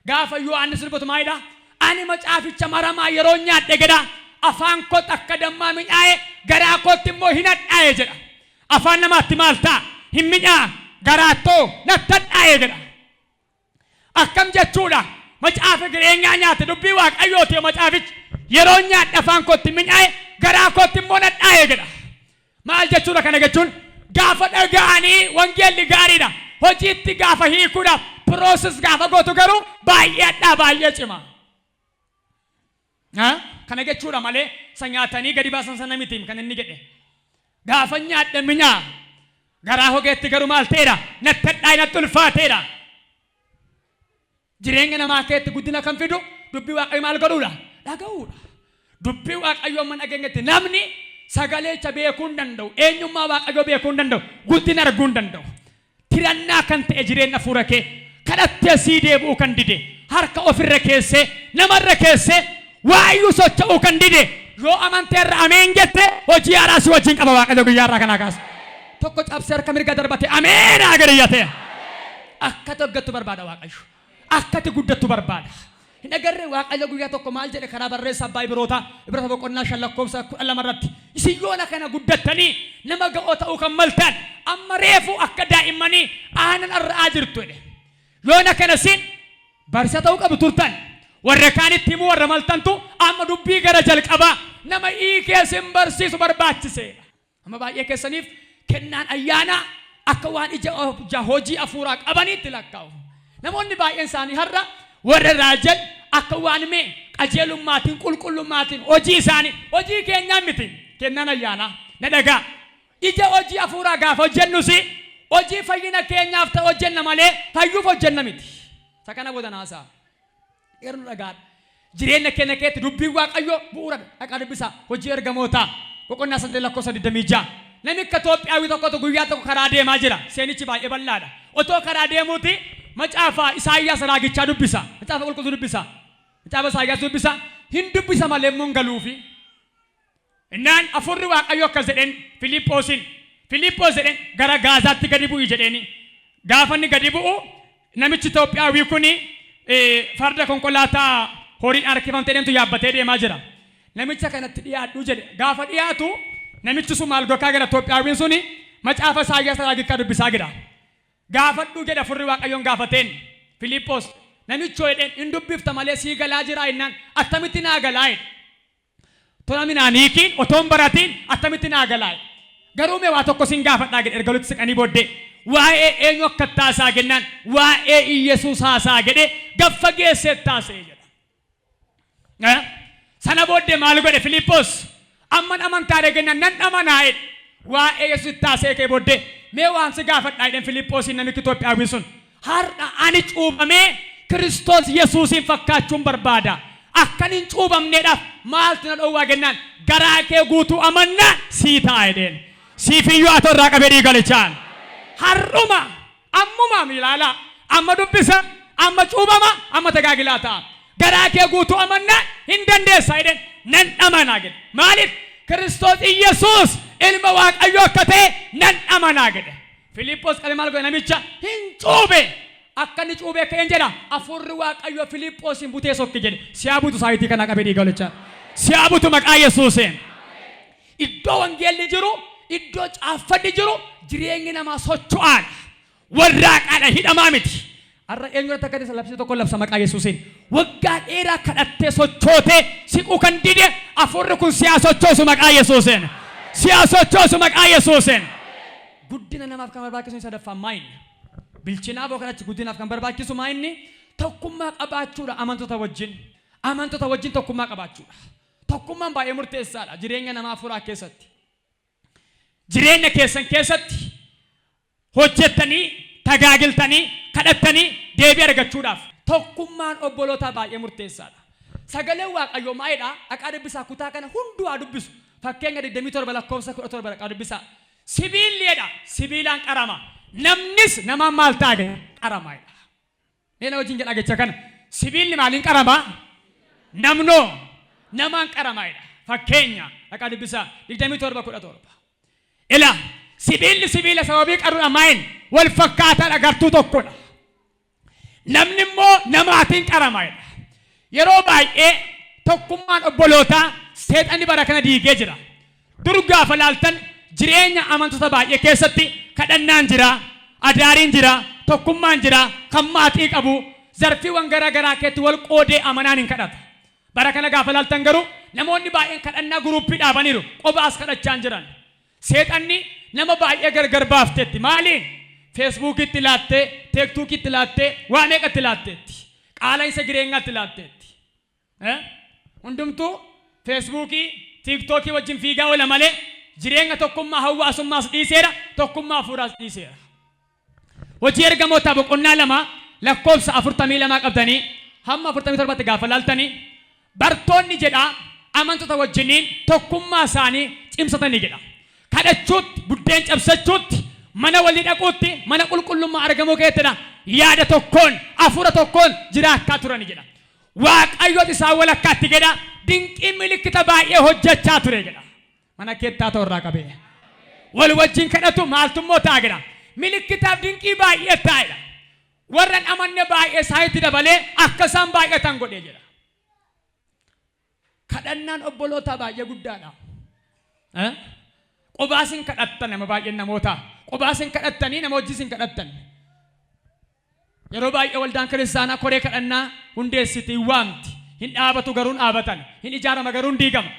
Gaafa Yohaannis dubbatu maalidha? Ani macaaficha maramaa yeroo nyaadhe jedha. Afaan kootti akka dammaa mi'aaye, garaa kootti immoo hin hadhaa'e jedha. Afaan namaatti maal ta'a? Hin mi'aa, garaattoo natti hadhaa'e jedha. Akkam jechuudha? Macaafa jireenyaa nyaate, dubbii Waaqayyooti macaafichi. Yeroo nyaadhe afaan kootti mi'aaye, garaa kootti immoo nadhaa'e jedha. Maal jechuudha kana jechuun? Gaafa dhaga'anii wangeelli gaariidha. Hojiitti gaafa hiikuudhaaf process gaafa gootu garuu baay'ee hadhaa, baay'ee cima. Kana jechuudha malee isa nyaatanii gadi baasan sana miti kan inni jedhe. Gaafa nyaadhe mi'aa, garaa hogeetti garuu maal ta'eera? Natti hadhaa'e, natti ulfaateera. Jireenya namaa keessatti guddina kan fidu dubbii Waaqayyoo maal godhuudha? Dhaga'uudha. Dubbii Waaqayyoo amma dhageenyetti namni sagaleecha beekuu hin danda'u. Eenyummaa Waaqayyoo beekuu hin danda'u. Guddina arguu hin danda'u. Tirannaa kan ta'e jireenya hafuura kee kadhattee sii deebi'uu kan dide, harka ofirra keessee namarra keessee waayyuu socho'uu kan dide, Yoo amantee irra ameen jette, hojii haaraa si wajjin qaba Waaqayyo guyyaa irraa kanaa kaasa. Tokko cabsee harka mirga darbate, ameen haa gadiyyate. Akka ati hojjettu barbaada Waaqayyo. Akka ati guddattu barbaada. Hin agarree Waaqayyo guyyaa tokko maal jedhe karaa barreessa abbaa Ibrootaa, Ibroota boqonnaa 5 lakkoofsa 12 irratti: "Isin yoona kana guddattanii nama ga'oo ta'uu kan maltan, amma reefu akka daa'immanii aanan arra'aa jirtu" jedhe. Yoona kana isin barsiisa ta'uu qabu turtan. Warra kaanitti himuu warra maltantu amma dubbii gara jalqabaa nama hiikee isin barsiisu barbaachiseedha. Amma baay'ee keessaniif kennaan ayyaanaa akka waan ija hojii hafuuraa qabaniitti lakkaa'u. Namoonni baay'een isaanii har'a warra raajan akka waan mee qajeelummaatiin, qulqullummaatiin, hojii isaanii, hojii keenyaa miti kennaan ayyaanaa. Na dhagaa. Ija hojii hafuuraa gaafa hojjennus hojii fayyina keenyaaf ta'u hojjenna malee fayyuuf hojjenna miti. Isa kana booda naasaa. Yeroo nu dhagaadha. Jireenya keenya keessatti dubbiin Waaqayyoo bu'uura. Dhaqaa dubbisaa, Hojii Ergamootaa boqonnaa 8 lakkoofsa 26. Namni akka Itoophiyaawii tokkotu guyyaa tokko karaa deemaa jira. Seenichi baay'ee bal'aadha. Otoo karaa deemuuti macaafa Isaayyaas raagichaa dubbisa. Macaafa qulqulluu dubbisa. Macaafa Isaayyaas dubbisa. Hin dubbisa malee immoo hin galuufi. Innaan afurri Waaqayyo akkas jedheen Filiphoosin. "Filiphos," jedheen, "gara Gaazaatti gadi bu'i" jedheeni. Gaafa inni gadi bu'u namichi Itoophiyaawii kuni farda konkolaataa horiidhaan harkifamtee deemtu yaabbatee deemaa jira. "Namicha kanatti dhiyaadhu" jedhe. Gaafa dhiyaatu namichi sun maal gochaa jira? Itoophiyaawiin suni macaafa Isaayyaas raagichaa dubbisaa jira. "Gaafadhu" jedha furri Waaqayyoon gaafateen. "Filiphos, namichoo," jedheen, "hin dubbifta malee sii galaa jira?" Innaan, "Attamitti naa galaa?" jedhe. "Tola minaan hiikiin otoo hin baratiin attamitti naa galaa?" "Garuu mee waa tokko sin gaafadhaa" jedhe erga walitti siqanii booddee. "Waa'ee eenyu akka taasaa?" jennaan, "Waa'ee Iyyasuus haasaa" jedhe, gaffa geessee taasee jedha. Sana booddee maal godhe Filiphos? "Amman amantaa jennaan, "Nan amanaa" jedhe. Waa'ee Yesuus taasee kee booddee, "Mee waan si gaafadhaa" jedhan Filiphosiin namichi Itoophiyaawwi sun. "Har'a ani cuuphamee Kiristoos Yesuusiin fakkaachuun barbaada. Akkan hin cuuphamneedhaaf maaltu na dhowwaa?" jennaan, "Garaa kee guutuu amannaa sii ta'a" jedheen. Siifiyyuu haa ta'u irraa qabee dhiigalichaan. Har'uma ammuma ilaalaa, amma dubbisa, amma cuuphama, amma tajaajilaa ta'a. "Garaa kee guutuu amannaa hin dandeessa" jedheen. "Nan amanaa" jedhe. Maaliif? "Kiristoos Iyyasuus ilma Waaqayyoo akka ta'e nan amanaa" jedhe. Filiphos qabee maal godhe? Namicha hin cuuphe. Akka inni cuuphee ka'een jedha, afurri Waaqayyoo Filiphoosin butee sokki jedhe. Siyaa butu saayitii kana qabee dhiigalichaa. Siyaa butu maqaa Yesuusiin. Iddoo wangeelli jiru, iddoo caaffanni jiru, jireenyi namaa socho'aadha. Warraaqaadha, hidhamaa miti. Har'a eenyurratti akka ta'e labsii tokko labsa maqaa Yesuusiin. Waggaa dheeraa kadhattee sochootee siquu kan dide, afurri kun siyaa sochoosu maqaa Yesuusiin. Siyaa sochoosu maqaa Yesuusiin. Guddina namaaf kan barbaachisu sadaffaan maa inni? Bilchinaaf yookaan achi guddinaaf kan barbaachisu maa inni? Tokkummaa qabaachuudha amantoota wajjin. Amantoota wajjin tokkummaa qabaachuudha. Tokkummaan baay'ee murteessaadha jireenya namaa furaa keessatti. Jireenya keessan keessatti hojjettanii, tajaajiltanii, kadhattanii deebii argachuudhaaf tokkummaan obbolootaa baay'ee murteessaadha. Sagaleen Waaqayyoo maalidha? Dhaqaa dubbisaa, kutaa kana hunduu haa dubbisu. Fakkeenya 27 lakkoofsa 17 dhaqaa dubbisaa. Sibiilleedha. Sibiilaan qarama. Namnis namaan maal ta'a? Qarama jedha. Mee na wajjin jedhaa jecha kana. Sibiilli maaliin qarama? Namnoo namaan qarama jedha. Fakkeenya dhaqaa dubbisaa 27 17. Ila sibiilli sibiila sababii qaruudha maayin wal fakkaataadha, gartuu tokkodha. Namni immoo namaatiin qarama jedha. Yeroo baay'ee tokkummaan obbolootaa seexanni bara kana diigee jira. Dur gaafa laaltan jireenya amantoota baay'ee keessatti kadhannaan jira, adaariin jira, tokkummaan jira, kan maatii qabu, zarfiiwwan garaa garaa keessatti wal qoodee amanaan hin kadhata. Bara kana gaafa laaltan garuu namoonni baay'een kadhannaa guruppii dhaabaniiru, qobaas kadhachaa hin jiran. Seexanni nama baay'ee gargar baafteetti. Maaliin? Feesbuukitti laattee, TikTokitti laattee, waa meeqatti laatteetti. Qaala'insa jireenyaatti laatteetti. Hundumtuu Feesbuukii, TikTokii wajjin fiigaa oola malee jireenya tokkummaa hawaasummaas dhiiseera, tokkummaa hafuuraas dhiiseera. Hojii Ergamootaa boqonnaa 2 lakkoofsa 42 qabdanii hamma 47tti gaafa laaltanii, bartoonni jedha amantoota wajjiniin tokkummaa isaanii cimsatanii jedha. Kadhachuutti, buddeen cabsachuutti, mana walii dhaquutti, mana qulqullummaa argamuu keettidha. Yaada tokkoon, hafuura tokkoon jiraachaa turani jedha. Waaqayyoon isaan walakkaatti jedha. Dinqii milikkita baay'ee hojjechaa ture jedha. Mana keettaa ta'u irraa qabee. Wal wajjin kadhatu maaltummoo ta'a jedha. Milikkitaaf dinqii baay'ee taa'edha. Warra hin amanne baay'ee isaanitti dabalee akka isaan baay'atan godhee jedha. Kadhannaan obbolootaa baay'ee guddaadha. Qobaa isin kadhattan nama baay'een namoota. Qobaa isin kadhattanii nama hojii isin kadhattan. Yeroo baay'ee waldaan kiristaanaa koree kadhannaa hundeessiti hin waamti. Hin dhaabatu garuu hin dhaabatan. Hin ijaarama garuu hin diigama.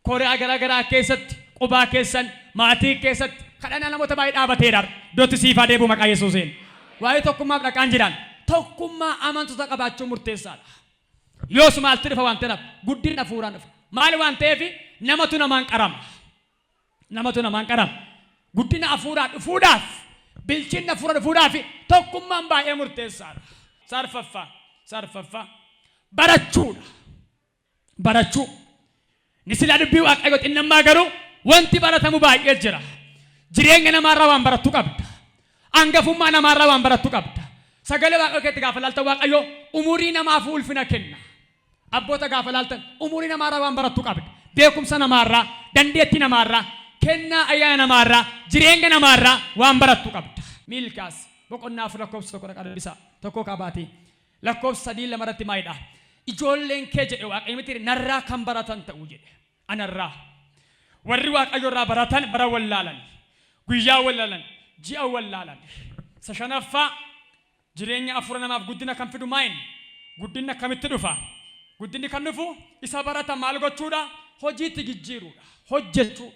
Koree garaa garaa keessatti, qubaa keessan, maatii keessatti kadhannaa namoota baay'ee dhaabateera. Iddootti siif haa deebi'u maqaa Yesuusiin. Waa'ee tokkummaaf dhaqaan jiran. Tokkummaa amantoota qabaachuun murteessaadha. Yoos maaltu dhufa waan ta'eef guddinni hafuuraan dhufa. Maal waan ta'eef namatu namaan qarama. Namatu namaan qarama. Guddina hafuuraa dhufuudhaaf, bilchinna hafuuraa dhufuudhaaf tokkummaan baay'ee murteessaadha. Sarfaffaa, sarfaffaa. Barachuudha. Barachuu. Ni silaa dubbii Waaqayyoo xinnammaa garuu wanti baratamu baay'ee jira. Jireenya namaarraa waan barattu qabda. Hangafummaa namaarraa waan barattu qabda. Sagalee Waaqayyoo keetti gaafa laaltan Waaqayyoo umurii namaaf ulfina kenna. Abboota gaafa laaltan umurii namaarraa waan barattu qabda. Beekumsa namaarraa, dandeettii namaarraa, kennaa ayyaana namaarraa, jireenya namaarraa waan barattu qabda. Miilkaas boqonnaa 4 lakkoofsa 1 dhaqaa dubbisaa. Tokko qabaatii. Lakkoofsa 3 2 irratti maalidha? Ijoolleen kee jedhe Waaqayyo miti narraa kan baratan ta'uu jedhe. Anarraa. Warri Waaqayyo irraa baratan bara wallaalan. Guyyaa wallaalan. Ji'a wallaalan. Isa shanaffaa jireenya afuura namaaf guddina kan fidu maayin? Guddinni akkamitti dhufa? Guddinni kan dhufu isa baratan maal gochuudha? Hojiitti jijjiiruudha. Hojjechuu.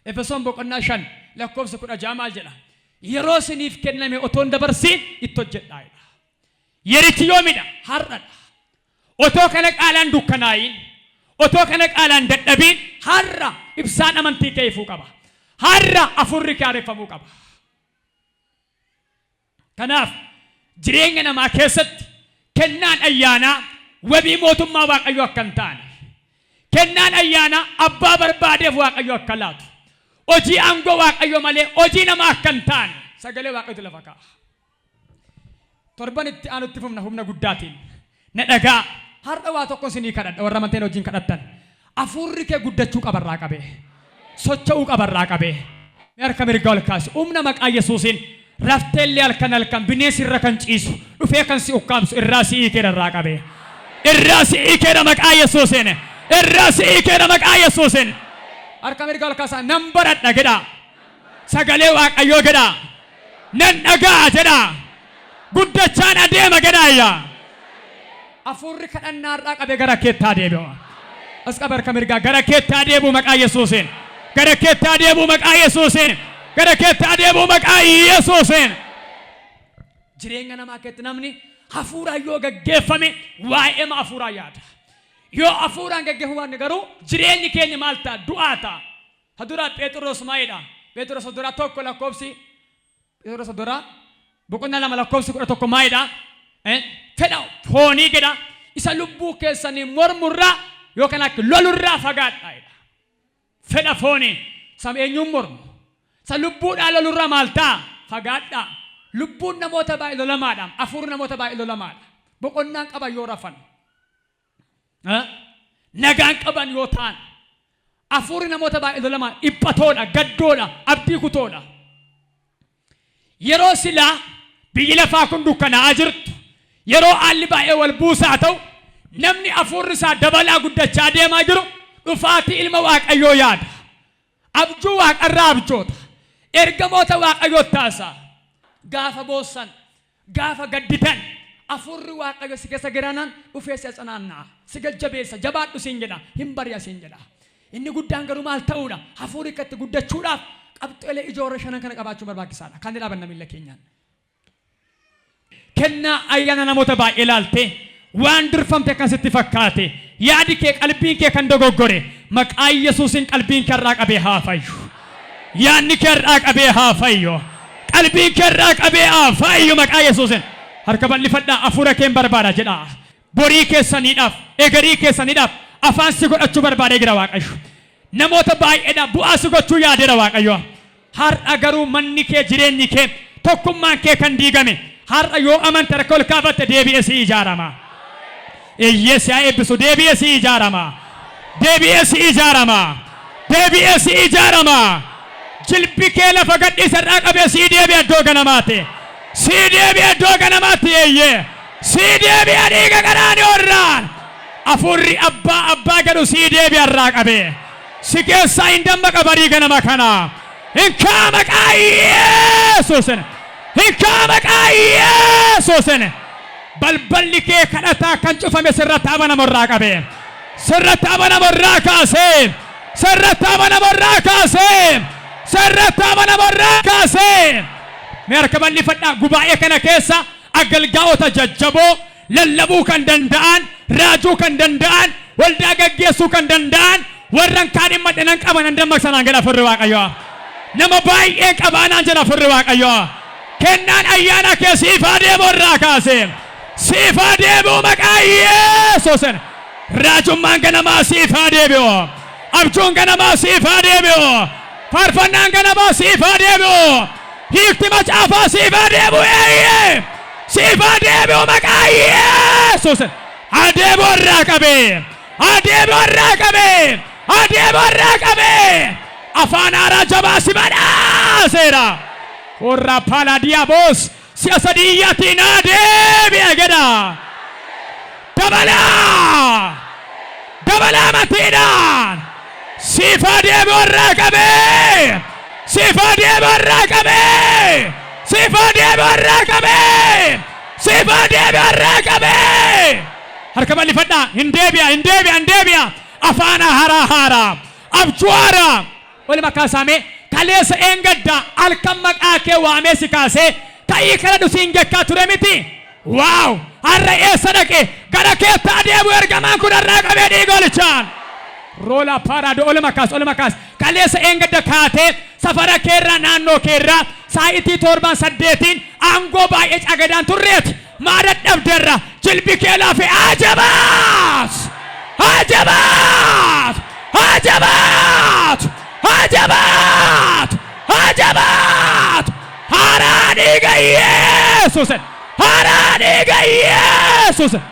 Efesoon boqonnaa 5 lakkoofsa 16 maal jedha? Yeroo isiniif kenname otoo hin dabarsiin itti hojjedhaa jedha. Yerichi yoomidha? Har'adha. Otoo kana qaalaan dukkanaa'iin, otoo kana qaalaan dadhabiin har'a ibsaan amantii kee ifuu qaba. Har'a afurri kee haareffamuu qaba. Kanaaf jireenya namaa keessatti kennaan ayyaanaa wabii mootummaa Waaqayyoo akka hin taane, kennaan ayyaanaa abbaa barbaadeef Waaqayyo akka laatu, hojii aangoo Waaqayyoo malee hojii namaa akka hin taane sagalee Waaqayyootu lafa kaa'a. Torban itti aanutti fufna humna guddaatiin. Na dhagaa. Har'a waa tokko isinii kadhadha warra amanteen wajjin kadhattan. Hafuurri kee guddachuu qabarraa qabee. Socho'uu qabarraa qabee. Harka mirgaa ol kaasi. Humna maqaa Yesuusiin rafteellee halkan halkan bineensi irra kan ciisu dhufee kan si ukkaamsu irraa si hiikeera irraa qabee. Irraa si hiikeera maqaa Yesuusiin. Irraa si hiikeera maqaa Yesuusiin. Harka mirgaa ol kaasaa nan baradha jedhaa. Sagalee Waaqayyoo jedhaa. Nan dhaga'a jedhaa. Guddachaan adeema jedhaa iyyaa. Hafuurri kadhannaa har'aa qabee gara keetti haa deebi'u. As qaba harka mirgaa gara keetti haa deebi'u maqaa Yesuusiin. Gara keetti haa deebi'u maqaa Yesuusiin. Gara keetti haa deebi'u maqaa Yesuusiin. Jireenya namaa keessatti namni hafuuraan yoo gaggeeffame waa'ee hafuuraa yaada. Yoo hafuuraan gaggeeffamuu baanne garuu jireenyi keenya maal ta'a? Du'aa ta'a. Ta duraa Pheexiroos maalidha? Pheexiroos duraa 1 lakkoofsi Pheexiroos duraa boqonnaa 2 lakkoofsi 11 maalidha? Fedha foonii jedha. Isa lubbuu keessanii mormurraa yookaan akka lolurraa fagaadhaa jedha. Fedha foonii isa eenyuun mormu? Isa lubbuudhaa lolurraa maal ta'a? Fagaadhaa. Lubbuun namoota baay'ee lolamaadha. Hafuurri namoota baay'ee lolamaadha. Boqonnaan qaban yoo rafan. Nagaan qaban yoo ta'an. Hafuurri namoota baay'ee lolamaa dhiphatoodha, gaddoodha, abdii kutoodha. Yeroo silaa biyyi lafaa kun dukkanaa'aa jirtu, yeroo haalli baay'ee wal buusaa ta'u, namni hafuurri isaa dabalaa guddachaa deemaa jiru dhufaatii ilma Waaqayyoo yaada. Abjuu Waaqarraa abjoota. Ergamoota Waaqayyootti haasa'a. Gaafa boossan, gaafa gadditan, hafuurri Waaqayyo si keessa giraanaan dhufee si atsanaanna'a. Si jajjabeessa, jabaadhu siin jedha, hin bari'a siin jedha. Inni guddaan garuu maal ta'uudha? Hafuurri akka itti guddachuudhaaf qabxeelee ijoo warra shanan kana qabaachuun barbaachisaadha. Kan dhaabanna miilla keenyaan. Kennaa ayyaana namoota baay'ee ilaalte waan durfamte kan sitti fakkaate yaadi kee qalbiin kee kan dogoggore maqaa Yesuusiin qalbiin kee irraa qabee haa fayyu. Yaadni kee irraa qabee haa fayyu. Qalbiin kee irraa qabee haa fayyu maqaa Yesuusiin. Harka bal'ifadhaa hafuura keen barbaada jedhaa. Borii keessaniidhaaf egerii keessaniidhaaf afaan si godhachuu barbaadee jira Waaqayyo. Namoota baay'eedhaaf bu'aa si gochuu yaadeera Waaqayyo. Har'a garuu manni kee jireenyi kee tokkummaan kee kan diigame har'a yoo amante harka ol kaafatte deebi'ee si ijaarama. Eeyyee, si haa eebbisu. Deebi'ee si ijaarama. Deebi'ee si ijaarama. Deebi'ee si ijaarama. Jilbi kee lafa gadhiisa irraa qabee sii deebi'a iddoo ganamaatti. Sii deebi'a iddoo ganamaatti, eeyyee. Sii deebi'a dhiiga qaraanioo irraan. Afurri abbaa abbaa jedhu sii deebi'a irraa qabee. Si keessaa hin dammaqa barii ganama kana. Hin kaa maqaa Yesuusin. Hin kaa maqaa Yesuusin. Balballi kee kadhataa kan cufame sirratti abanamu irraa qabee. Sirratti abanamu irraa kaasee. Sirratti abanamu irraa kaasee. Sirratti abanamu irraa kaasee. Mee harka bal'ifadhaa. Gubaa'ee kana keessa agalgaa'ota jajjaboo lallabuu kan danda'an, raajuu kan danda'an, waldaa gaggeessuu kan danda'an, warran kaan dhimma dhanan qaban an dammaqsanaan jedha Hafuurri Waaqayyoo. Nama baay'een qabaanaan jedha Hafuurri Waaqayyoo. Kennaan ayyaana kee siifaa deebi'u irraa kaasee. Siifaa deebi'u maqaa Yesuusin. Raajummaan ganamaa siifaa deebi'u. Abjuun ganamaa siifaa deebi'u. Faarfannaan ganamaa siifaa deebi'u. Hiikti macaafaa siifaa deebi'u, eeyyee. Siifaa deebi'u maqaa Yesuusin. Adeebi'u irraa qabee. Adeebi'u irraa qabee. Adeebi'u irraa qabee. Afaan haaraa jabaa si badhaaseera. Warra Palaadiyaabos si'a sadii iyyaatiin adeebi'a jedha. Dabalaa! Dabalaa amantiidhaan! Siifaa deebi'u irraa qabee! Siifaa deebi'u irraa qabee! Siifaa deebi'u irraa qabee! Siifaa deebi'u irraa qabee! Harka bal'ifadhaa. Hin deebi'a, hin deebi'a, hin deebi'a. Afaan haaraa haaraa. Abjuu haaraa. Waluma kaasaamee kaleessa eengaddaa halkan maqaa kee waamee si kaasee ka'ii kana dhusiin jechaa ture miti. Waaw! Har'a eessa dhaqe? Gara keetti adeemu ergamaan kun har'aa qabee dhiiga olichaan. Roola paaraadoo, oluma kaas, oluma kaas. Kaleessa eengadda kaatee safara keerraa, naannoo keerraa, saayitii 7n 8n aangoo baay'ee cagadaan turreeti. Maa dadhabdeerra? Jilbi kee laafe ajabaat! Ajabaat! Ajabaat! Ajabaat! Ajabaat! Haaraa dhiiga Yesuusin! Haaraa dhiiga Yesuusin!